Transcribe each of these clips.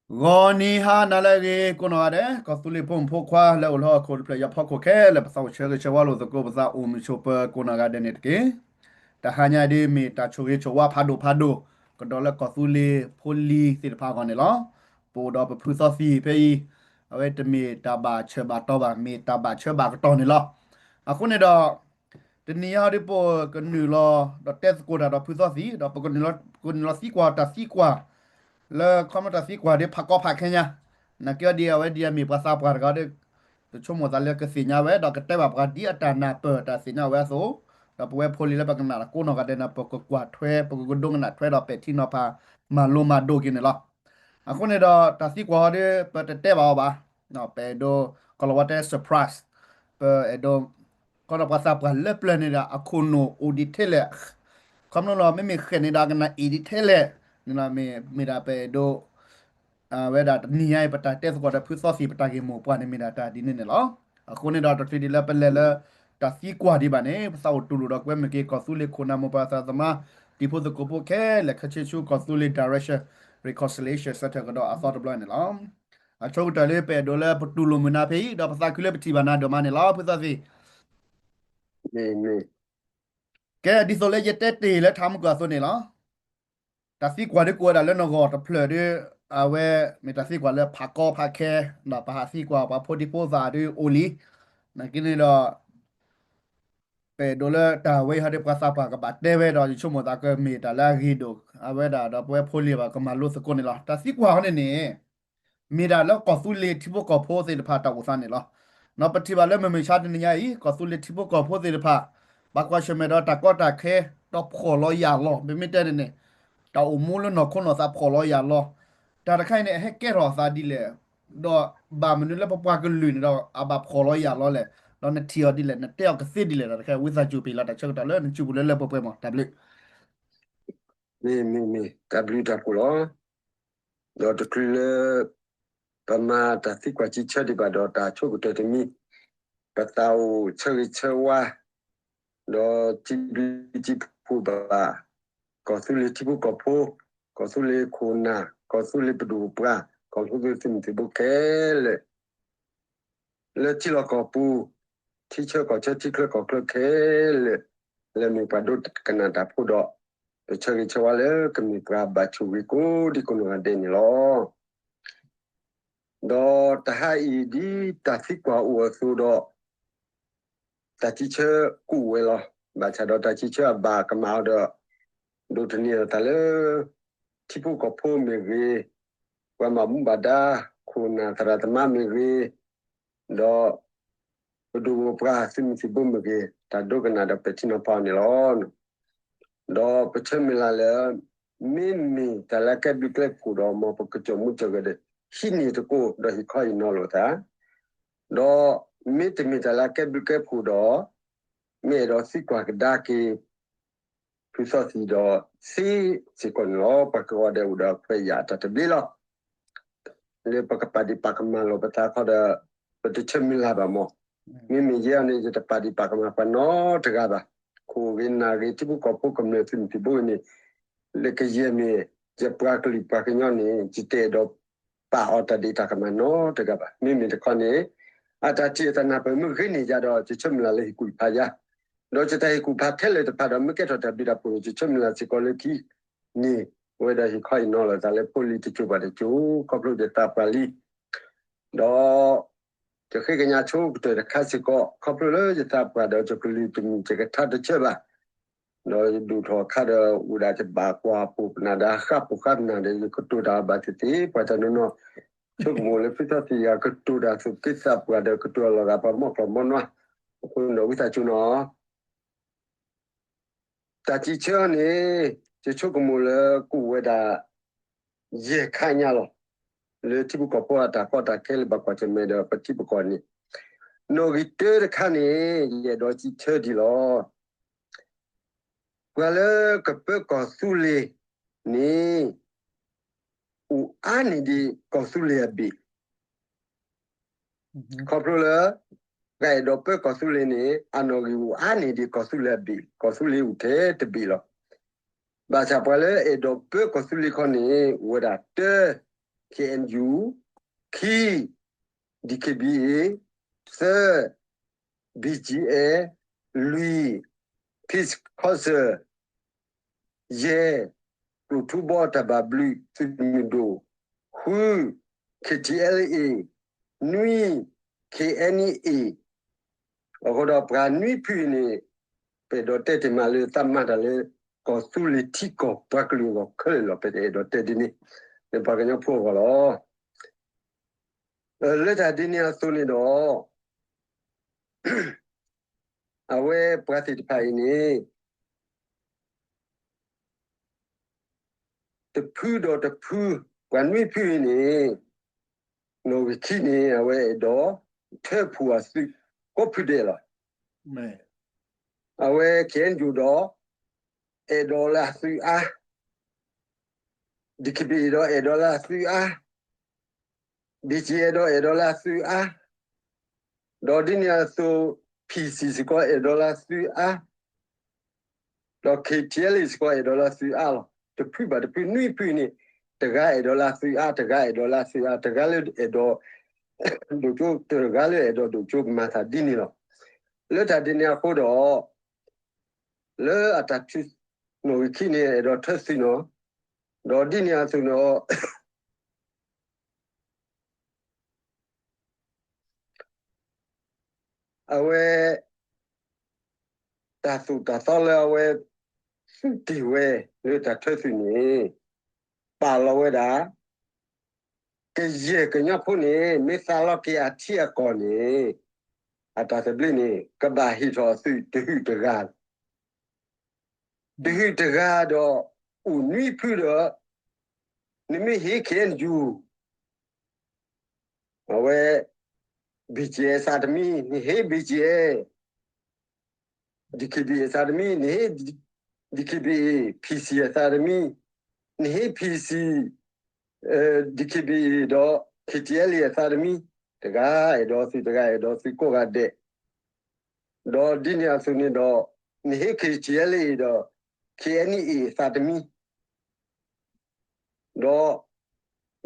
ဂီၤနံၤဟါနၤလၢအဂ့ၤ ကိးနီၢ်ဂၤဒဲး ကီၢ်သူလ့ၤဖိမုၣ်ဖိခွါလၢအိၣ်လၢဟီၣ်ခိၣ်တဖျၢၣ်ညါဖီခိၣ်ခဲလၢာ် ပသးအိၣ်ဆၢဂ့ၤဆၢဝါလိာ်သကိး ပသးအိၣ်မုာ်ဆိးပၢၤကိးနီၢ်ဂၤဒဲးန့ၣ်တက့ၢ်. တဟါညါဒ်မ့ၢ်တၢ်ဆိၣ်ဂ့ၤဆိၣ်ဝါဖးဒိၣ်ဖးဒိၣ် ကဒီးလၢကီၢ်သူလ့ၤဖိလံၤသ့ၣ်တဖၣ်အဂီၢ်န့ၣ်လီၤ. ပအိၣ်ဒီးပဖုသီသံၣ်ဖဲအံၤ အဝဲတမ့ၢ်တၢ်ဘၣ်ဆၢဘၣ်တီဘၣ် မ့ၢ်တၢ်ဘၣ်ဆၢဘၣ်ကတီၢ်န့ၣ်လီၤ. အဃိန့ၣ်ဒီး တနံၤအံၤဒ်ပကနုာ်လီၤ ဒီးတဲသကိးတၢ်ဒီးဖုသီသံၣ် ဒီးပကနုာ်လီၤသံကွၢ်တၢ်သံကွၢ် လၢခီဖျိတၢ်သံကွၢ်ဒ်ဖးကီဖးခဲညါ နာ်က့အီၤဒ်အဝဲဒ်အမ့ၢ်ပှၤသးပှၢ်တဂၤဒီး တဆိကမိၣ်သးလၢကသ့ၣ်ညါဝဲ ဒီးကတဲဘၣ်ပှၤဒ်အတၢ်နၢ်ပၢၢ်တၢ်သ့ၣ်ညါဝဲအသိး ဒီးပဝဲဖိလံၤလၢပကနၣ်တၢ်ကိးနီၢ်ဂၤဒဲးန့ၣ် ပကကွၢ်ထွဲ ပကကဒိကနၣ်ထွဲဒီးပဲာ်ထံနီၤဖး မၤလိမၤဒိးက့ၤန့ၣ်လီၤ. အဃိန့ၣ်ဒီးတၢ်သံကွၢ်အီၤဒ် ပတတဲဘၣ်အီၤဘၣ် ပအဲၣ်ဒိး ကီၢ်လီၤဝါတဲ surprise ပအဲၣ်ဒိး ကီၢ်ဒီးပှၤသးပှၢ်လၢပျၢၤန့ၣ်ဒီး အခိၣ်နူာ်အိၣ်ဒံးထဲလဲၣ် ခီဖျိလီၤ မ့မ့ၢ်ဃဲးန့ၣ်ဒီး ကနၣ်အ့ၣ်ဒံးထဲလဲၣ်န့ၣ်လီၤ. မ့ၢ်ဒၣ်ပအဲၣ်ဒိး အဝဲဒၣ်တနံၤညါအံၤ ပတၢ်တဲသကိးဒီးဖုသီသံၣ် ပတၢ်ဂ့ၢ်မိၢ်ပှၢ်န့ၣ်မ့ၢ်ဒၣ်တၢ်ဒ်န့ၣ်န့ၣ်လီၤ. အဃိန့ၣ်ဒီးတချုးဒံးလၢပလဲၤလၢ တၢ်သံကွၢ်ဒံးဘၣ်န့ၣ် ပသးအိၣ်တူၢ်လိာ်ဒီးကွဲမုာ်က့ၤ ကီၢ်သူလ့ၤခိၣ်နၢ်မိၢ်ပၢ်သရၣ်သမါ တံၤဖိသကိးဖိခဲလၢာ် ခဲဆ့ဆူကီၢ်သူလ့ၤ direction reconciliation center ကဒီးအသီတဘျီန့ၣ်လီၤ. အဆိကတၢၢ်လၢပအဲၣ်ဒိးလၢပတူၢ်လိာ်မုာ်နၤဖဲအံၤ ဒီးပသးခုလၢပထံၣ်ဘၣ်နၤဒိၣ်မးန့ၣ်လီၤ ဖုသီသံၣ်. ကဲ ဒ်သိးလၢယတဲတ့ၢ်လၢထးမုၢ်ကီၢ်အသိးန့ၣ်လီၤ. တၢ်သံကွၢ်ဒ်ကိးဝဲဒၣ်လၢနဂီၢ်တဖျၢၣ်ဒီး အဝဲမ့ၢ်တၢ်သံကွၢ်လၢဖးကီဖးခဲ ဒီးပဟးသံကွၢ်ပှၤဖိဒံဖိသၣ်ဒ်အိၣ်လံ. နာ်က့န့ၣ်ဒီး ပအဲၣ်ဒိးလၢတၢ်ဝဲအံၤဟီဒီးပှၤသးပှၢ်ကဘၣ်တဲဝဲဒီး ယဆိကမိၣ်သးကမ့ၢ်တၢ်လၢအဂ့ၤဒိၣ် အဝဲဒၣ်ဒီးပဝဲဖိလံၤဘၣ်ကမၤလိသကိးန့ၣ်လီၤ. တၢ်သံကွၢ်အီၤန့ၣ်န့ၣ် မ့ၢ်ဒၣ်လၢကီၢ်သူလ့ၤထံဖိကီၢ်ဖိသ့ၣ်တဖၣ်တၢ်အိၣ်သးန့ၣ်လီၤ. ပထံၣ်ဘၣ်လၢမုၢ်မဆါတနံၤညါအံၤ ကီၢ်သူလ့ၤထံဖိကီၢ်ဖိသ့ၣ်တဖၣ် ဘၣ်ကွၢ်ဆၢၣ်မဲာ်ဒီးတၢ်ကီတၢ်ခဲ ဒီးဖှီၣ်လီၤယာ်လီၤ မ့မ့ၢ်တဲန့ၣ်န့ၣ် တၢ်အိၣ်မူလၢနီၢ်ခိနီၢ်သးဖှီၣ်လီၤယာ်လီၤ. တၢ်တခါအံၤန့ၣ် အဟဲကဲထီၣ်အသးဒ်လဲၣ် ဒီးဘၣ်မနုၤလၢပပှၤကလုာ်န့ၣ်ဒီး အဘၣ်ဖှီၣ်လီၤယာ်လီၤလဲၣ်, ဒီးနထံၣ်အီၤဒ်လဲၣ်, နတဲအီၤကသ့ဒ်လဲၣ်. တၢ်တခါ ဝံသးစူၤပ့ၤလီၤတၢ်ဆၢကတီၢ်လၢနစုပူၤလၢလၢပှဲၤပှဲၤမး, တၢ်ဘျုး. မ့ၢ် မ့ၢ် မ့ၢ် တၢ်ဘျုးတၢ်ဖှိၣ်လီၤ. ဒီးတချုးလၢ ပမၤတၢ်သံကွၢ်စံးဆၢဒံးဘၣ်ဒီးတၢ်ဆိကတၢၢ်တမံၤ, ပသးအိၣ်ဆၢဂ့ၤဆၢဝါ ဒီးစံးဘျုးစံးဖှိၣ်ဘၣ် ကီၢ်သူလ့ၤထံဖိကီၢ်ဖိ, ကီၢ်သူလ့ၤခိၣ်နၢ်, ကီၢ်သူလ့ၤပဒိၣ်ပပှၢ်, ကီၢ်သူလ့ၤသုးမုၢ်သံၣ်ဘိခဲလၢာ်, လၢထံလီၢ်ကီၢ်ပူၤ, ထံဆၢကီၢ်ဆၢ, ထံချၢကီၢ်ချၢခဲလၢာ်, လၢမ့ၢ်ပှၤဒိကနၣ်တၢ်ဖိဒီး, ပဆၢဂ့ၤဆၢဝါလၢကမ့ၢ်ပှၤဘၣ်ဆိၣ်ဂ့ၤကိးဒံကိးနီၢ်ဂၤဒဲးန့ၣ်လီၤ. ဒီးတဟါအံၤဒ်တၢ်သံကွၢ်အိၣ်အသိးဒီး, တၢ်စံးဆၢကူၣ်ဝဲလီၤ. ဘၣ်ဆၣ်ဒီးတၢ်စံးဆၢအဘၣ်ကမၣ်အီၤဒီး, ဒိးသန့ၤအသးလၢ ထံဖိကီၢ်ဖိမ့ၢ်ဂ့ၤ, ပှၤဘၣ်မူဘၣ်ဒါ, ခိၣ်နၢ်သရၣ်သမါမ့ၢ်ဂ့ၤ, ဒီး ပဒိၣ်ပပှၢ်သုးမုၢ်သံၣ်ဘိမ့ၢ်ဂ့ၤ, တၢ်ဒိကနၣ်ဒီးပဲာ်ထံနီၤဖးအီၤန့ၣ်လီၤ. ဒီးပဆၢမုၢ်လၢ်လၢ မ့မ့ၢ်တၢ်လၢအကဲဘျုးကဲဖှိၣ်ဒီး မ်ပကစၢၢ်မူစၢၢ်ဂဲၤဒီး ဟံးန့ၢ်သကိးဒီးဟ့ၣ်ခီဟ့ၣ်နီၤလိာ်သး, ဒီးမ့တမ့ၢ်တၢ်လၢအကဲဘျုးကဲဖှိၣ်ဒီး မ့ၢ်အဲၣ်ဒိးသံကွၢ်ကဒါက့ၤ ဖုသီသံၣ်ဒီးသ့စ့ၢ်ကီးန့ၣ်လီၤ. ပှၤကိးဂၤဒဲးအိၣ်ဒီးခွဲးယာ်အတၢ်သဘျ့လီၤ. လၢပကပာ်ဒ့ၣ်ပာ်ကမၣ်လိာ်ပသးခီဒီး ပတဆၢမုၢ်လၢ်ဘၣ်မး. မ့မ့ၢ်ယဲအံၤန့ၣ် ယတပာ်ဒ့ၣ်ပာ်ကမၣ်ပှၤနီတဂၤဘၣ်. ခိၣ်ဂ့ၤနၢ်ဂ့ၤ ထံဖိကီၢ်ဖိကမျၢၢ်သုးမုၢ်သံၣ်ဘိန့ၣ် လၢကယဲၢ်မ့ၢ် ယပှၤကလုာ်ပှၤကညီန့ၣ် ယတအဲၣ်ဒိးပာ်အီၤတၢ်ဒ့ၣ်တၢ်ကမၣ်နီတဂၤဘၣ်. မ့မ့ၢ်တခီန့ၣ် အတၢ်ထံၣ်အတၢ်နၢ်ပၢၢ်မ့ၢ်ဂ့ၤန့ၢ်ယၤဒီး ယဆၢမုၢ်လၢ်လၢဟ့ၣ်ကူၣ်ဖးယၤ, ဒီးယတၢ်ဟ့ၣ်ကူၣ်ဖးထဲလၢာ်တဖၣ်ဒီး မ့ၢ်ကဲထီၣ်တၢ်ဘျုးတၢ်ဖှိၣ်န့ၣ် ယဆၢမုၢ်လၢ်စ့ၢ်ကီးလၢခံန့ၣ် ဝဲဒီးဟ့ၣ်ခီဟ့ၣ်နီၤလိာ်သးလၢဖိလံၤတစိၤပှၤတစိၤ ခီဖျိယသးပှၢ်လံ ဒီး ယဃ့ကညးဆိကတၢၢ်တခါစ့ၢ်ကီး ခီဖျိလၢယသးပှၢ်ဒီး ယကလုၢ်တမုာ် ယကထါတဆၢဘၣ်, ဒီးယဒိၣ်ထီၣ်အခါဒီး အိၣ်ဒၣ်ယဘၣ်ကွၢ်ပိာ်ပနၢ်ဒီး ဃၣ်ပိာ်ဃၣ်ပနၢ်ဒီး ယကတိၤတၢ်ဘၣ်သ့ၣ်သ့ၣ် ပှၤတနီၤနီၤ ဆိကမိၣ်လၢဖုသီသံၣ်ဂၤ ကတိၤတၢ်သူၣ်က့သးပှၢ်ဒီး ကတိၤအလီၤဂာ်ပှၤမီၢ်ကျီၢ်မီၢ်နွါ, အဃိန့ၣ်ဒီးဝံသးစူၤနီၤ တၢ်စံးဆၢန့ၣ် ယဆိကမိၣ်လၢကအိၣ်ဝဲဒၣ် ယဲၢ်ခါညါလီၤ. လၢထံဖိကီၢ်ဖိအတၢ်ကီတၢ်ခဲလၢဘၣ်ကွၢ်ဆၢၣ်မဲာ်ဒီးပထံပကီၢ်န့ၣ်, နီၣ်ဂံၢ်တၢတခါန့ၣ် ယအဲၣ်ဒိးစံးဆၢဒံးလီၤ. ပှၤလၢကပၢကီၢ်သူလ့ၤန့ၣ် အိၣ်အါန့ၢ်ဒံးကီၢ်သူလ့ၤအဘ့ၣ် ခီဖျိလၢ ပှၤအဲၣ်ဒိးပၢကီၢ်သူလ့ၤန့ၣ် အနီၣ်ဂံၢ်အိၣ်အါန့ၢ်ဒံးကီၢ်သူလ့ၤအဘ့ၣ်, ကီၢ်သူလ့ၤအိၣ်ထဲတဘ့ၣ်လီၤ. ဘၣ်ဆၣ်ပှၤလၢအဲၣ်ဒိးပၢကီၢ်သူလ့ၤခီန့ၣ် အိၣ်ဝဲဒၣ်တၢ K N U, ခံ D K B A, သၢ B G F, လွံၢ် Peace Council, ယဲၢ် ကျိၣ်ထူဘီတၢ်ဘၣ်ဘျုးသုးမုၢ်ဒိၣ်, ဃု K T L A, နွံ K N A, အဃိဒီးပှၤနွံဖုအံၤန့ၣ် ပအဲၣ်ဒိးတဲတ့ၢ်မးလၢသးမၤတၢ်လၢ ကီၢ်သူလ့ၤထံကီၢ်ပှၤကလုာ်အဂီၢ်ခဲလၢာ်လီၤ. ပအဲၣ်ဒိးတဲဒ်န့ၣ် လၢပှၤကညီဖိအဂီၢ်လီၤ. လၢတၢ်ဒ်န့ၣ်အသိးန့ၣ်ဒီး အဝဲပှၤသ့ၣ်တဖၣ်အံၤန့ၣ် တဖုဒီးတဖု ပှၤနွံဖုအံၤန့ၣ် နီၣ်ဂံၢ်ခံန့ၣ် အဝဲအဲၣ်ဒိးထၢဖှိၣ်အသုးကိးဖုဒဲးလီၤ. အဝဲ K N U ဒီး အဲၣ်ဒိးလၢအသုးအါ, D K B A ဒီးအဲၣ်ဒိးလၢအသုးအါ, B G F ဒီးအဲၣ်ဒိးလၢအသုးအါ, ဒီးဒ်န့ၣ်အသိး P C စ့ၢ်ကီးအဲၣ်ဒိးလၢအသုးအါ ဒီး K T L A စ့ၢ်ကီးအဲၣ်ဒိးလၢအသုးအါလီၤ. တဖုဘၣ်တဖု နွံဖုန့ၣ် တဂၤအဲၣ်ဒိးလၢအသုးအါ, တဂၤအဲၣ်ဒိးလၢအသုးအါ, တဂၤလၢအဲၣ်ဒိး ဒိၣ်ကၠိ တဂၤလၢအဲၣ်ဒိးဒိၣ်ကၠိ မၤသးဒ်န့ၣ်လီၤ. လၢတၢ်ဒ်န့ၣ်အဃိဒီး လၢအတၢ်ထုး နီၣ်ဂံၢ်ခံန့ၣ် အဲၣ်ဒိးထၢသုးနီၤ, ဒီးဒ်န့ၣ်အသိးနီၤ အဝဲ တၢ်သိၣ်တၢ်သီလၢအဝဲ သုးတ့ၢ်ဝဲလၢတၢ်ထၢသုးန့ၣ် ပာ်လီၤဝဲဒၣ် ကယဲၢ်ကညီဖိန့ၣ် မ့ၢ်သးလီၤက့ၤအထံအကီၢ်န့ၣ် အတၢ်သဘျ့န့ၣ် ကဘၣ်ဟ့ၣ်ထီၣ်အသုးတဟုၣ်တဂၤ တဟုၣ်တဂၤဒီး အိၣ်နွံဖုဒီး နမ့ၢ်ဟ့ၣ် K N U အဝဲ B G F အသးတမံၤ နဟ့ၣ် B G F, D K B A အသးတမံၤ နဟ့ၣ် D K B A, P C အသးတမံၤ နဟ့ၣ် P C, D K B A ဒီး K T L A အသးတမံၤ တဂၤအဲၣ်ဒိးသုး တဂၤအဲၣ်ဒိးသုးကိးဂၤဒဲး ဒီးဒ်န့ၣ်အသိးန့ၣ်ဒီး နဟ့ၣ် K T L A ဒီး K N A အသးတမံၤ ဒီး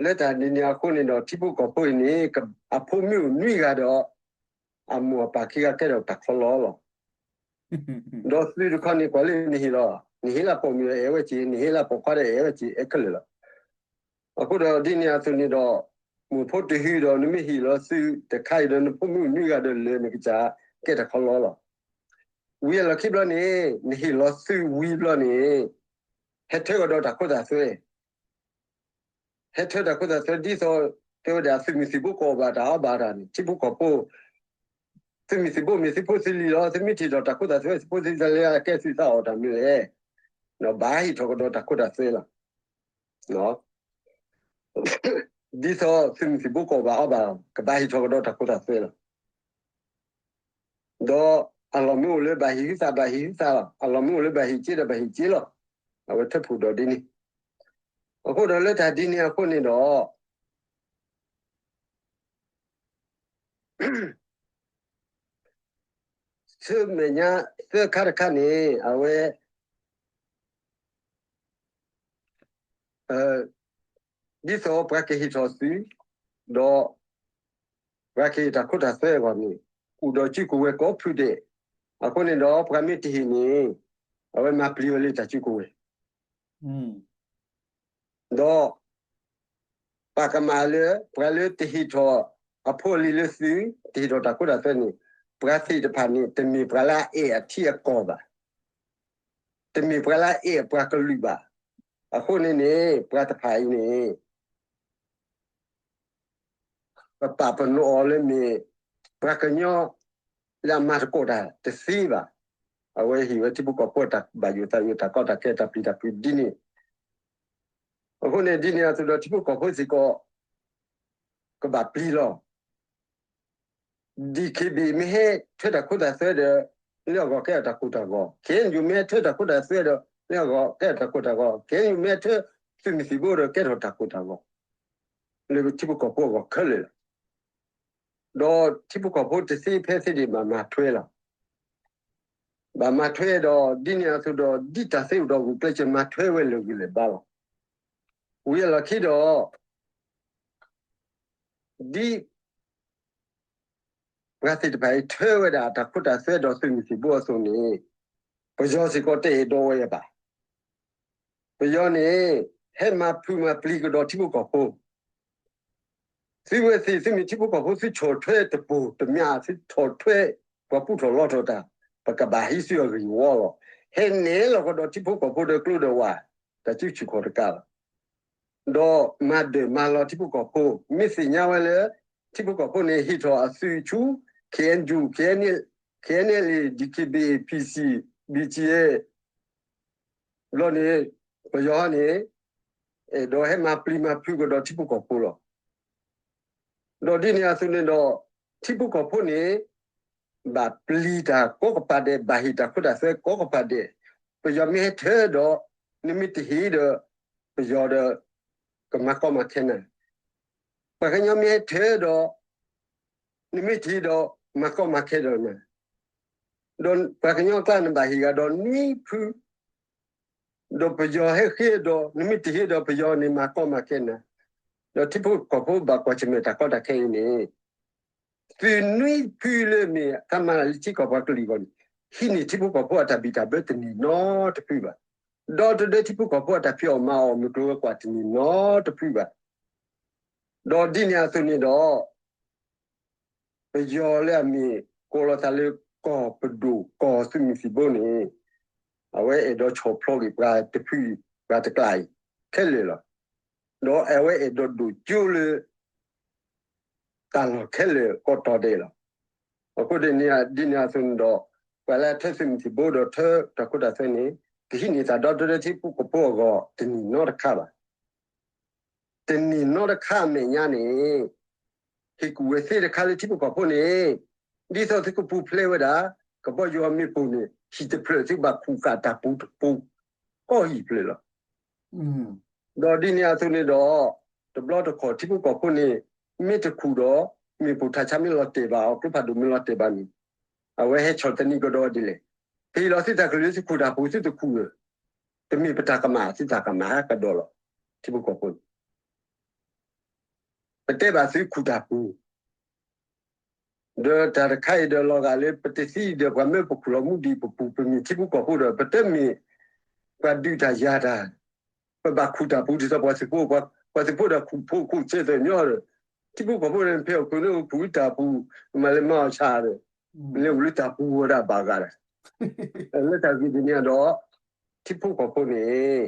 လၢတၢ်ဒ်န့ၣ်အဃိန့ၣ်ဒီး ထံဖိကီၢ်ဖိအံၤန့ၣ် အဖိမုၣ်အိၣ်နွံဂၤဒီး အမိၢ်အပၢ်ခံဂၤကဲထီၣ်တၢ်ခီလီလီၤ. ဒီးသုးတခီန့ၣ် ကွၢ်လၢနဟ့ၣ်လီၤ, နဟ့ၣ်လၢပိာ်မုၣ်ဒီးအဲၣ်ဝဲက့ၤ, နဟ့ၣ်လၢပိာ်ခွါဒီးအဲၣ်ဝဲက့ၤ အဲၣ်ခဲလၢာ်လီၤ. အဃိဒီးဒ်န့ၣ်အသိးန့ၣ်ဒီး မိၢ်ဖိတဟုဒီး နမ့ၢ်ဟ့ၣ်လီၤသုးတခါအံၤဒီး နဖိမုၣ်နွံဂၤဒီးလၢနကစၢ်ကဲတၢ်ခီလီလီၤ. ဝံၤအလီၢ်ခံဘျီန့ၣ် နဟ့ၣ်လီၤသုးဝံၤဘျီန့ၣ် ဟဲထၢကဒီးတၢ်ခိတၢ်သွဲ ဟဲထၢတၢ်ခိတၢ်သွဲ ဒ်သိးတဲဝဲဒၣ် သုးမုၢ်သံၣ်ဘိကအီၣ်ဘၣ်တၢ်အီၣ်ဘၣ်တၢ်န့ၣ် ထံဖိကီၢ်ဖိ သုးမုၢ်သံၣ်ဘိမ့ၢ်သုးဖိသုးလံၤလီၤ. သုမ့ၢ်ထံၣ်ထီၣ်တၢ်ခိတၢ်သွဲ သုးဖိသုးလံၤလၢအကဲသုးသးအီၣ်တၢ်မနုၤလဲၣ်. ဘၣ်ဟ့ၣ်ထီၣ်ကဒီးတၢ်ခိတၢ်သွဲလီၤ. ဒ်သိးသုးမုၢ်သံၣ်ဘိကအီၣ်ဘၣ်အီၣ်ဘၣ် ကဘၣ်ဟ့ၣ်ထီၣ်ကဒီးတၢ်ခိတၢ်သွဲလီၤ. ဒီးအလီၢ်မ့ၢ်အိၣ်လၢဘၣ်ဟ့ၣ်ဟုသး ဘၣ်ဟ့ၣ်ဟုသးလီၤ. အလီၢ်မ့ၢ်အိၣ်လၢဘၣ်ဟ့ၣ်စ့ဒီး ဘၣ်ဟ့ၣ်စ့လီၤ. အဝဲထၢဖှိၣ်ဒီးဒ်န့ၣ်. အဃိဒီးလၢတၢ်ဒ်န့ၣ်အဃိန့ၣ်ဒီး ဆူမဲာ်ညါသၢခါတခါန့ၣ် အဝဲ ဒ်သိးပှၤကဟ့ၣ်ထီၣ်သုး ဒီး ပှၤကဟ့ၣ်တၢ်ခိတၢ်သွဲအဂီၢ်န့ၣ် အိၣ်ဒီးစုကဝဲၤကိးဖုဒဲး. အဃိန့ၣ်ဒီး ပှၤမ့ၢ်တဟ့ၣ်န့ၣ် အဝဲမၤပျံၤဝဲလၢတၢ်စုကဝဲၤ ဒီး ပာ်ကမၣ်လၢ ပှၤလၢတဟ့ၣ်ထီၣ်အဖိအလံၤလၢသုး တဟ့ၣ်ထီၣ်တၢ်ခိတၢ်သွဲန့ၣ် ပှၤသ့ၣ်တဖၣ်န့ၣ် တမ့ၢ်ပှၤလၢအအဲၣ်အထံအကီၢ်ဘၣ်. တမ့ၢ်ပှၤလၢအအဲၣ်ပှၤကလုာ်ဘၣ်. အဃိန့ၣ်န့ၣ် ပှၤတဖၣ်အံၤန့ၣ် ပပာ်ပနီၣ်အီၤလၢမ့ၢ် ပှၤကညီလၢအမၤသကိးတၢ်တသ့ဘၣ်. အဝဲဟ့ၣ်ဝဲထံဖိကီၢ်ဖိတၢ်ဘၣ်ယိၣ်သးယိၣ် တၢ်ကီတၢ်ခဲ တၢ်ပျံၤတၢ်ဖုးဒ်န့ၣ်. အဃိန့ၣ် ဒ်န့ၣ်အသိးဒီး ထံဖိကီၢ်ဖိစ့ၢ်ကီး ကဘၣ်ပျံၤလီၤ. DKBA မ့ၢ်ဟဲထၢတၢ်ခိတၢ်သွဲဒီး လၢအဂီၢ်ကဲထီၣ်တၢ်ကိၢ်တၢ်ဂီၤ, KNU မ့ၢ်ဟဲထၢတၢ်ခိတၢ်သွဲဒီး လၢအဂီၢ်ကဲထီၣ်တၢ်ကိၢ်တၢ်ဂီၤ, KNU မ့ၢ်ဟဲထၢသုးမုၢ်သံၣ်ဘိဒီး ကဲထီၣ်တၢ်ကိၢ်တၢ်ဂီၤ လၢထံဖိကီၢ်ဖိအဂီၢ်ခဲလၢာ်လီၤ. ဒီးထံဖိကီၢ်ဖိတသ့ဖဲသ့န့ၣ် ဘၣ်မၤထွဲလီၤ. ဘၣ်မၤထွဲဒီး ဒ်န့ၣ်အသိးဒီး ဒ်တၢ်သ့အိၣ်ဒီးဂုာ်ကျဲးစၢးမၤထွဲဝဲလၢာ်ဂံၢ်လၢာ်ဘါလီၤ. ဝံၤအလီၢ်ခံဒီး ဒ်ပှၤသ့ၣ်တဖၣ်အံၤထၢဝဲဒၣ်တၢ်ခိတၢ်သွဲဒီးသုးမုၢ်သံၣ်ဘိအသိးန့ၣ်, ပယီၤစ့ၢ်ကီးတအဲၣ်ဒိးဝဲဘၣ်. ပယီၤန့ၣ် ဟဲမၤဖုးမၤပျံၤကဒီးထံဖိကီၢ်ဖိ သုဝဲသ့ၣ်သုမ့ၢ်ထံဖိကီၢ်ဖိ သုဆီၣ်ထွဲတပိၢ်တမၠး သုဆီၣ်ထွဲပှၤပူထီၣ်လီထီၣ်တၢ်, ပကဘၣ်ဟံးစုအဂံၢ်ဝီလီၤ. ဟဲနဲၣ်လီၤကဒီးထံဖိကီၢ်ဖိဒီးကျိဒီးဝၣ် တၢ်စုဆူၣ်ခီၣ်တကးလီၤ. ဒီးမၤဒၢၣ်မၤလီၤထံဖိကီၢ်ဖိ, မ့ၢ်သ့ၣ်ညါဝဲလၢ ထံဖိကီၢ်ဖိန့ၣ် ဟ့ၣ်ထီၣ်အသုးဆူ K N U, K N L A, D K B A, P C, B G A ဘျီန့ၣ် ပယီၤန့ၣ် အဲၣ်ဒိးဟဲမၤပျံၤမၤဖုးကဒီးထံဖိကီၢ်ဖိလီၤ. ဒီးဒ်န့ၣ်အသိးန့ၣ်ဒီး ထံဖိကီၢ်ဖိန့ၣ် ဘၣ်ပျံၤတၢ်ကိးကပၤဒဲး, ဘၣ်ဟ့ၣ်တၢ်ခိတၢ်သွဲကိးကပၤဒဲး. ပယီၤမ့ၢ်ဟဲထၢဒီး နမ့ၢ်တဟ့ၣ်ဒီး ပယီၤဒီး ကမၤကီမၤခဲနၤ. ပှၤကညီမ့ၢ်ဟဲထၢဒီး နမ့ၢ်တဟ့ၣ်ဒီး မၤကီမၤခဲဒီးနၤ. ဒီးပှၤကညီအကျါန့ၣ်ဘၣ်ဟ့ၣ်ဂၤဒီးနွံဖု ဒီးပယီၤဟဲဃ့ဒီး နမ့ၢ်တဟ့ၣ်ဒီးပယီၤန့ၣ် မၤကီမၤခဲနၤ. ဒီးထံဖိကီၢ်ဖိဘၣ်ကွၢ်ဆၢၣ်မဲာ်တၢ်ကီတၢ်ခဲအံၤန့ၣ် သုးနွံဖုလၢမ့ၢ်ကမၤလၢထံကီၢ်ပှၤကလုာ်အဂီၢ်န့ၣ် ဟံးန့ၢ်ထံဖိကီၢ်ဖိအတၢ်ဘံၣ်တၢ်ဘၢတန့ၢ်နီတဖုဘၣ်. ဒီတဒၢထံဖိကီၢ်ဖိအတၢ်ဖံးအီၣ်မၤအီၣ်မုၢ်ကျိၤဝဲၤကွာ်တန့ၢ်နီတဖုဘၣ်. ဒီးဒ်န့ၣ်အသိးန့ၣ်ဒီး ပယီၤလၢအမ့ၢ်ကိးလီၤသးလၢကီၢ်ပဒိၣ်ကီၢ်သုးမုၢ်သံၣ်ဘိန့ၣ် အဝဲအဲၣ်ဒိးဆီၣ်ဖျိက့ၤပှၤတဖု ပှၤတကျါအံၤခဲလၢာ်လီၤ. ဒီးအဝဲအဲၣ်ဒိးဒိၣ်ကၠိလၢ တၢ်လီၢ်ခဲလၢာ်ကိးတီၤဒဲးလီၤ. အဃိဒ်န့ၣ်အသိးန့ၣ်ဒီး ပှၤလၢအထၢသုးမုၢ်သံၣ်ဘိဒီးထၢတၢ်ခိတၢ်သွဲန့ၣ် ကဟံးန့ၢ်သးဒီတဒၢထံဖိကီၢ်ဖိအဂီၢ်တန့ၢ်နီတခါဘၣ်. တန့ၢ်နီတခါအမဲာ်ညါန့ၣ် ဟ့ၣ်ကူၣ်ဝဲသ့တခါလၢထံဖိကီၢ်ဖိန့ၣ် ဒ်သိးသုကပူၤဖျဲးဝဲဒၣ် ကဘီယူၤအမ့ၣ်ပိၢ်န့ၣ် ဟံၣ်တဖျၢၣ်သုဘၣ်ခူၣ်ဃာ်တၢ်ပူၤတပူၤ ကိးဟံၣ်ဖျၢၣ်လီၤ. ဒီးဒ်န့ၣ်အသိးန့ၣ်ဒီး တဘျီတခီၣ်ထံဖိကီၢ်ဖိန့ၣ် မ့ၢ်တခူၣ်ဒီး မ့ၣ်ပိၢ်ထးဆါမ့ၢ်လီၤတဲာ်ဘၣ်အီၤ ကျိဖးဒိၣ်မ့ၢ်လီၤတဲာ်ဘၣ်န့ၣ် အဝဲဟဲဆီၣ်သနံးကဒီးဒ်လဲၣ်. ဟ့ၣ်လီၤသုတၢ်ကလုၢ်သုခူၣ်တၢ်ပူၤသုတခူၣ်လၢၤ တမ့ၢ်ပတၢ်ကမၣ်သုတၢ်ကမၣ်ကဒီးလီၤ. ထံဖိကီၢ်ဖိန့ၣ် ပတဲဘၣ်သုခူၣ်တၢ်ပူၤ ဒီးတၢ်တခါအံၤဒီးလီၤဂာ်လၢပတသံဒီးပှၤမၢပခူၣ်လီၤမူဒံးပပူၤ ပမ့ၢ်ထံဖိကီၢ်ဖိဒီး ပတမ့ၢ်ပှၤဒုးတၢ်ယၤတၢ်, ပဘၣ်ခူၣ်တၢ်ပူၤဒ်သိးပှၤသုးဖိ, ပှၤသုးဖိဒီးခူၣ်ဖိခူၣ်ဆဲးသ့ၣ်ညီဒီး ထံဖိကီၢ်ဖိန့ၣ် ဖဲအခိၣ်န့ၣ်ခူၣ်တၢ်ပူၤ မၤလဲၤမၤအီၣ်ဆၣ်ဒီး လဲၤအိၣ်လၢတၢ်ပူၤဝဲဒၣ်ဘၣ်ဂၤဒီး လၢတၢ်ဂ့ၢ်ဒ်န့ၣ်ဒီး ထံဖိကီၢ်ဖိန့ၣ်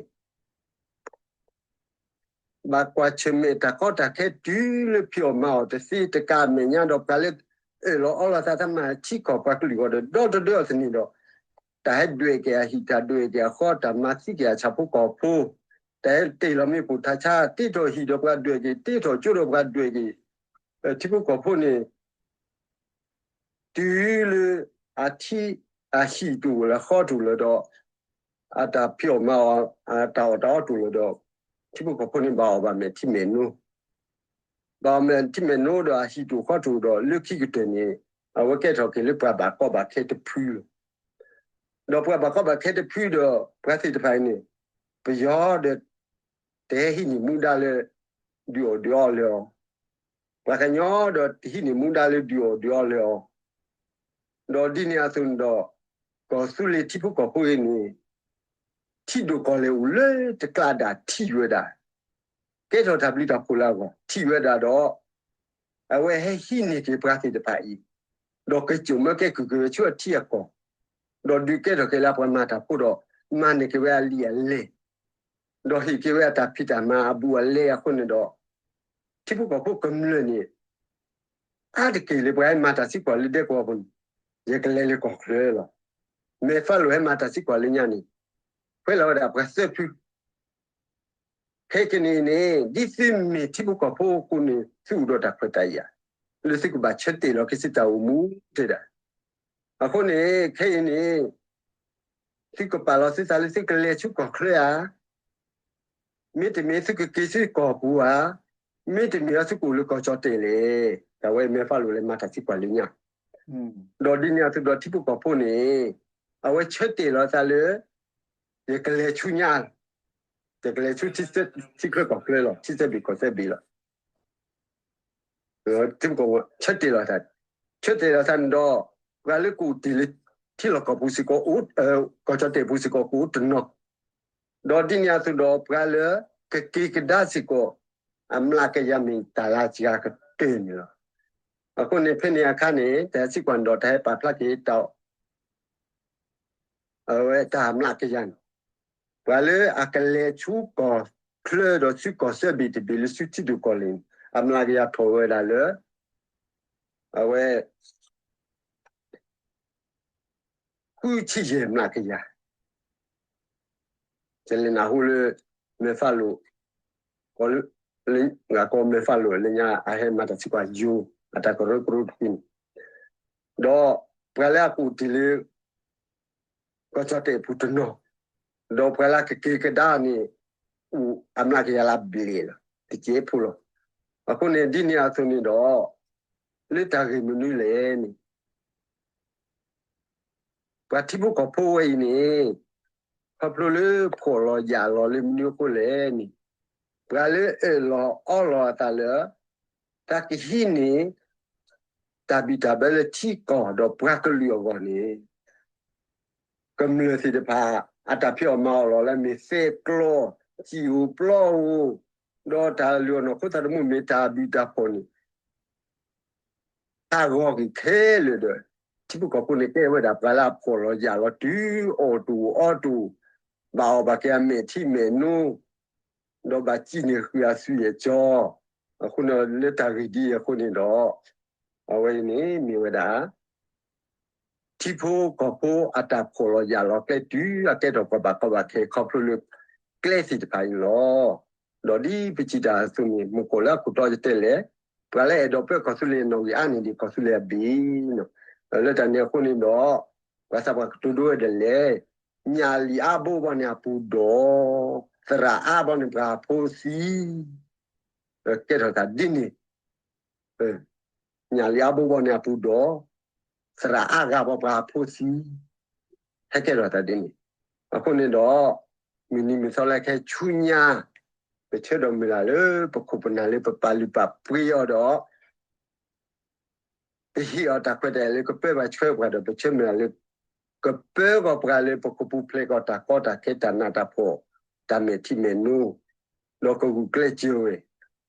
ဘၣ်ကွၢ်ဆၢၣ်မဲာ်တၢ်ကီတၢ်ခဲတုၤလၢဖံးအီၣ်မၤအီၣ်တသ့တကးအမဲာ်ညါဒီး ပှၤလၢအၢၣ်လီၤအီလီၤသးတၢ်မၤထံကီၢ်ပှၤကလုာ်အဂီၢ်ဒီး ဒီတဒၢအီၤသနံးဒီး တၢ်ဟဲဒွဲၣ်က့ၤအဟံၣ် တၢ်ဒွဲၣ်က့ၤအဃီ တၢ်မၤသံက့ၤအဆၣ်ဖိကီၢ်ဖိ, တၢ်ဟဲတ့ၢ်လီၤမ့ၣ်ပိၢ်ထးဆါ တ့ထီၣ်ဟံၣ်ဒီးပှၤဒွဲၣ်က့ၤ တ့ထီၣ်ကၠိဒီးပှၤဒွဲၣ်က့ၤ, ထံဖိကီၢ်ဖိန့ၣ် တုၤလၢအထံ အဟံၣ်တအိၣ်လၢၤ အဃီတအိၣ်လၢၤဒီး အတၢ်ဖံးအီၣ်မၤအီၣ် အတၢ်အီၣ်တၢ်အီတအိၣ်လၢၤဒီး ထံဖိကီၢ်ဖိန့ၣ် ဘၣ်အီၣ်ဘၣ်မဲာ်ထံမဲာ်နိ, ဘၣ်အီၣ်မဲာ်ထံမဲာ်နိဒီး အဟံၣ်တအိၣ်ဃီတအိၣ်ဒီး လၢခံကတၢၢ်န့ၣ် အဝဲကဲထီၣ်က့ၤလၢပှၤဘၣ်ကီဘၣ်ခဲတဖုလီၤ. ဒီးပှၤဘၣ်ကီဘၣ်ခဲတဖုဒီး ပှၤသ့ၣ်တဖၣ်အံၤန့ၣ် ပယီၤဒီး တဟဲဟံးန့ၢ်မူဒါလၢ ဒုးအီၣ်ဒုးအီလၢၤအီၤ, ပှၤကညီဒီးတဟံးန့ၢ်မူဒါလၢဒုးအီၣ်ဒုးအီလၢၤအီၤ, ဒီးဒ်န့ၣ်အသိးန့ၣ်ဒီး ကီၢ်သူလ့ၤထံဖိကီၢ်ဖိအံၤန့ၣ် ထံဒိၣ်ကီၢ်လဲၢ်အိၣ်လၢတကျါဒၣ်ထံၣ်ဝဲဒၣ်, ကဲထီၣ်တၢ်ဘျုးတၢ်ဖှိၣ်လၢအဂီၢ် ထံၣ်ဝဲဒၣ်ဒီး အဝဲဟဲဟံးန့ၢ်က့ၤပှၤသ့ၣ်တဖၣ်အံၤ, ဒီးကစိာ်မၢကဲကုၢ်က့ၤဝဲဆူအထံအကီၢ်, ဒီးဒုးကဲထီၣ်က့ၤလၢပှၤမၤတၢ်ဖိဒီး မၤန့ၢ်က့ၤဝဲအလံာ်အလဲၢ်, ဒီးဟ့ၣ်က့ၤဝဲအတၢ်ဖံးတၢ်မၤအဘူးအလဲအဃိန့ၣ်ဒီး ထံဖိကီၢ်ဖိကမျၢၢ်န့ၣ် အါတက့ၢ်လၢပှၤဟဲမၤတၢ်သံကွၢ်လၢဒဲကဝီၤပူၤန့ၣ် ယကလဲၤလၢကီၢ်ချၢလီၤ. မဲာ်ဖးလိာ်ဟဲမၤတၢ်သံကွၢ်လၢညါန့ၣ် ဖဲလီၤဝဲဒၣ်ပှၤသၢဖု ခဲကနံၣ်အံၤန့ၣ် ဒ်သုမ့ၢ်ထံဖိကီၢ်ဖိအဃိန့ၣ် သုအိၣ်ဒီးတၢ်ခွဲးတၢ်ယာ် လၢသုကဘၣ်ဆၢတဲာ်လီၤက့ၤသုတၢ်အိၣ်မူတဲဒၣ်. အဃိန့ၣ် ခဲအံၤန့ၣ် သုကပာ်လီၤသုသးလၢသုကလဲၤဆူကီၢ်ချၢဧါ, မ့တမ့ၢ်သုကက့ၤဆူကီၢ်ပူၤဧါ, မ့တမ့ၢ်အသုကအိၣ်လၢကီၢ်ကၠီၣ်တဲာ်လဲၣ်. တၢ်ဝဲမဲာ်ဖးလိာ်လဲၤမၤတၢ်သံကွၢ်လၢညါ ဒီးဒ်န့ၣ်အသိးဒီးထံဖိကီၢ်ဖိန့ၣ် အဝဲဆၢတဲာ်လီၤသးလၢ ယကလဲၤဆူညါ, ယကလဲၤဆူထံချၢကီၢ်ချၢလီၤ, ထံသၢဘ့ၣ်ကီၢ်သၢဘ့ၣ်လီၤ. ထံဖိကီၢ်ဖိဆၢတဲာ်လီၤသး, ဆၢတဲာ်လီၤသးန့ၣ်ဒီး ပှၤလၢကအိၣ်တ့ၢ်လၢထံလီၢ်ကီၢ်ပူၤစ့ၢ်ကီး ကီၢ်ကၠီၣ်တဲၣ်ပူၤစ့ၢ်ကီးကအိၣ်တနီၤ, ဒီးဒ်န့ၣ်အသိးဒီး ပှၤလၢကက့ၤကဒါစ့ၢ်ကီး အမျးကယၤမ့ၢ်တၢ်လၢစှၤကတၢၢ်န့ၣ်လီၤ. အဃိန့ၣ် ဖဲန့ၣ်အခါန့ၣ် တၢ်ဟဲစံးကွၢ်န့ၣ်ဒီး တၢ်ဟဲပာ်ဖျါက့ၤတၢ် အဝဲတၢ်မျးကယၤန့ၣ်, ပှၤလၢအကလဲၤဆူကီၢ်ချၢဒီးဆူကီၢ်စၢဘ့ၣ်တဘ့ၣ်လၢဆူထံဒိၣ်ကီၢ်လဲၢ်န့ၣ် အမျးကယၤထီၣ်ဝဲဒၣ်လၢ အဝဲ ဃုဆံယဲၢ်မျးကယၤ ယလဲၤနၢ်ဟူလၢ မဲၢ်ဖးလိာ်, ကိး မဲၢ်ဖးလိာ်လၢညါ အဟဲမၤတၢ်သံကွၢ်ယိၤ အတၢ်ကရၢကရိတဖုန့ၣ်, ဒီးပှၤလၢအကအိၣ်တ့ၢ်လၢ ကီၢ်ကၠီၣ်တဲၣ်ပူၤတနီၤ, ဒီးပှၤလၢကက့ၤကဒါန့ၣ် အိၣ်အမျးကယၤလၢဘျဲၣ်လီၤ တကဲးဖိလီၤ. အဃိန့ၣ် ဒ်န့ၣ်အသိးန့ၣ်ဒီး လၢတၢ်ဂ့ၢ်မနုၤလဲၣ်န့ၣ် ပှၤထံဖိကီၢ်ဖိဝဲအံၤန့ၣ် ခီဖျိလၢဖှီၣ်လီၤယာ်လီၤလၢမနုၤအဃိလဲၣ်န့ၣ်, ပှၤလၢအၢၣ်လီၤအီလီၤအသးလၢ တၢ်ကဟံးန့ၢ် တၢ်ဘံၣ်တၢ်ဘၢလၢထံကီၢ်ဒီးပှၤကလုာ်အဂီၢ်န့ၣ် ကမျၢၢ်သ့ၣ်တဖၣ် အတၢ်ဖံးအီၣ်မၤအီၣ်လီၤလၢအမ့ၢ်သဲးကျီ, စံာ်ဧိၤပျီဧိၤ, ဒီးတၢ်လုၢ်အီၣ်နီၢ်ခိသးသမူမ့ၢ်တၢ်ဘံၣ်တၢ်ဖှီၣ်န့ၣ် ဟးဂီၤက့ၤခဲလၢာ်ဒီး ထံဖိကီၢ်ဖိန့ၣ်ကဲဝဲဒၣ်ပှၤလၢအဖှီၣ်လီၤယာ်လီၤတုၤအီၣ်တအိၣ်အီတအိၣ်, ဘၣ်အီၣ်ဘၣ်က့ၤအမဲာ်ထံမဲာ်နိ, ဒီးဘၣ်စံၣ်န့ၢ်ဃုာ်အသွံၣ်အစီ, အဃိန့ၣ်လၢတၢ်ဂ့ၢ်ဒ်အံၤအဃိန့ၣ်ဒီး အဝဲအံၤန့ၣ်မ့ၢ်ဝဲဒၣ် ထံဖိကီၢ်ဖိအတၢ်ဖှီၣ်လီၤယာ်လီၤကျဲတုၤအကဲထီၣ်ပှၤဘၣ်ကီဘၣ်ခဲခီဖျိလၢကျဲသ့ၣ်တဖၣ်အံၤန့ၣ်လီၤ. ဒီးဒ်ပစံးတၢ်အသိးန့ၣ် မုၢ်ကီၢ်လၢအခိၣ်တီယတဲလဲၣ်, ပှၤလၢအဲၣ်ဒိးပၢကီၢ်သူလ့ၤအနီၣ်ဂံၢ်အါန့ၢ်ဒံးကီၢ်သူလ့ၤအဘ့ၣ်, လၢတၢ်န့ၣ်အဃိန့ၣ်ဒီး ပှၤသးပှၢ်ကတိၤဒိဝဲဒၣ်လဲၣ်, ညၣ်လံာ်အါဘိဘီန့ၣ်အပူၤဒီး သရၣ်အါဘီန့ၣ်ပှၤဖိသံ ကဲထီၣ်သးဒ်န့ၣ်, ညၣ်လံာ်အါဘိဘီန့ၣ်အပူၤဒီး သရၣ်အါဂၤဘီပှၤဖိသံ ဟဲကဲထီၣ်သးဒ်န့ၣ်. အဃိန့ၣ်ဒီး မုၢ်နံၤမုၢ်သီလၢခဲဆူညါ ပဆၢဒီးမုၢ်လၢ်လၢပခိၣ်ပနၢ်လၢပပာ်လုၢ်ပာ်ပှ့ၤအီၤဒီး ပဟ့ၣ်အီၤတၢ်ခွဲးတၢ်ယာ်လၢကပၢပှၤဆှၢပှၤဒီး ပဆၢမုၢ်လၢ်လၢ ကပၢကီၢ်ပှၤလၢပကပူၤဖျဲးကီၢ်တၢ်ကီတၢ်ခဲတၢ်နးတၢ်ဖှီၣ် တၢ်မဲာ်ထံမဲာ်နိ ဒီးကဂုာ်ကျဲးစၢးဝဲ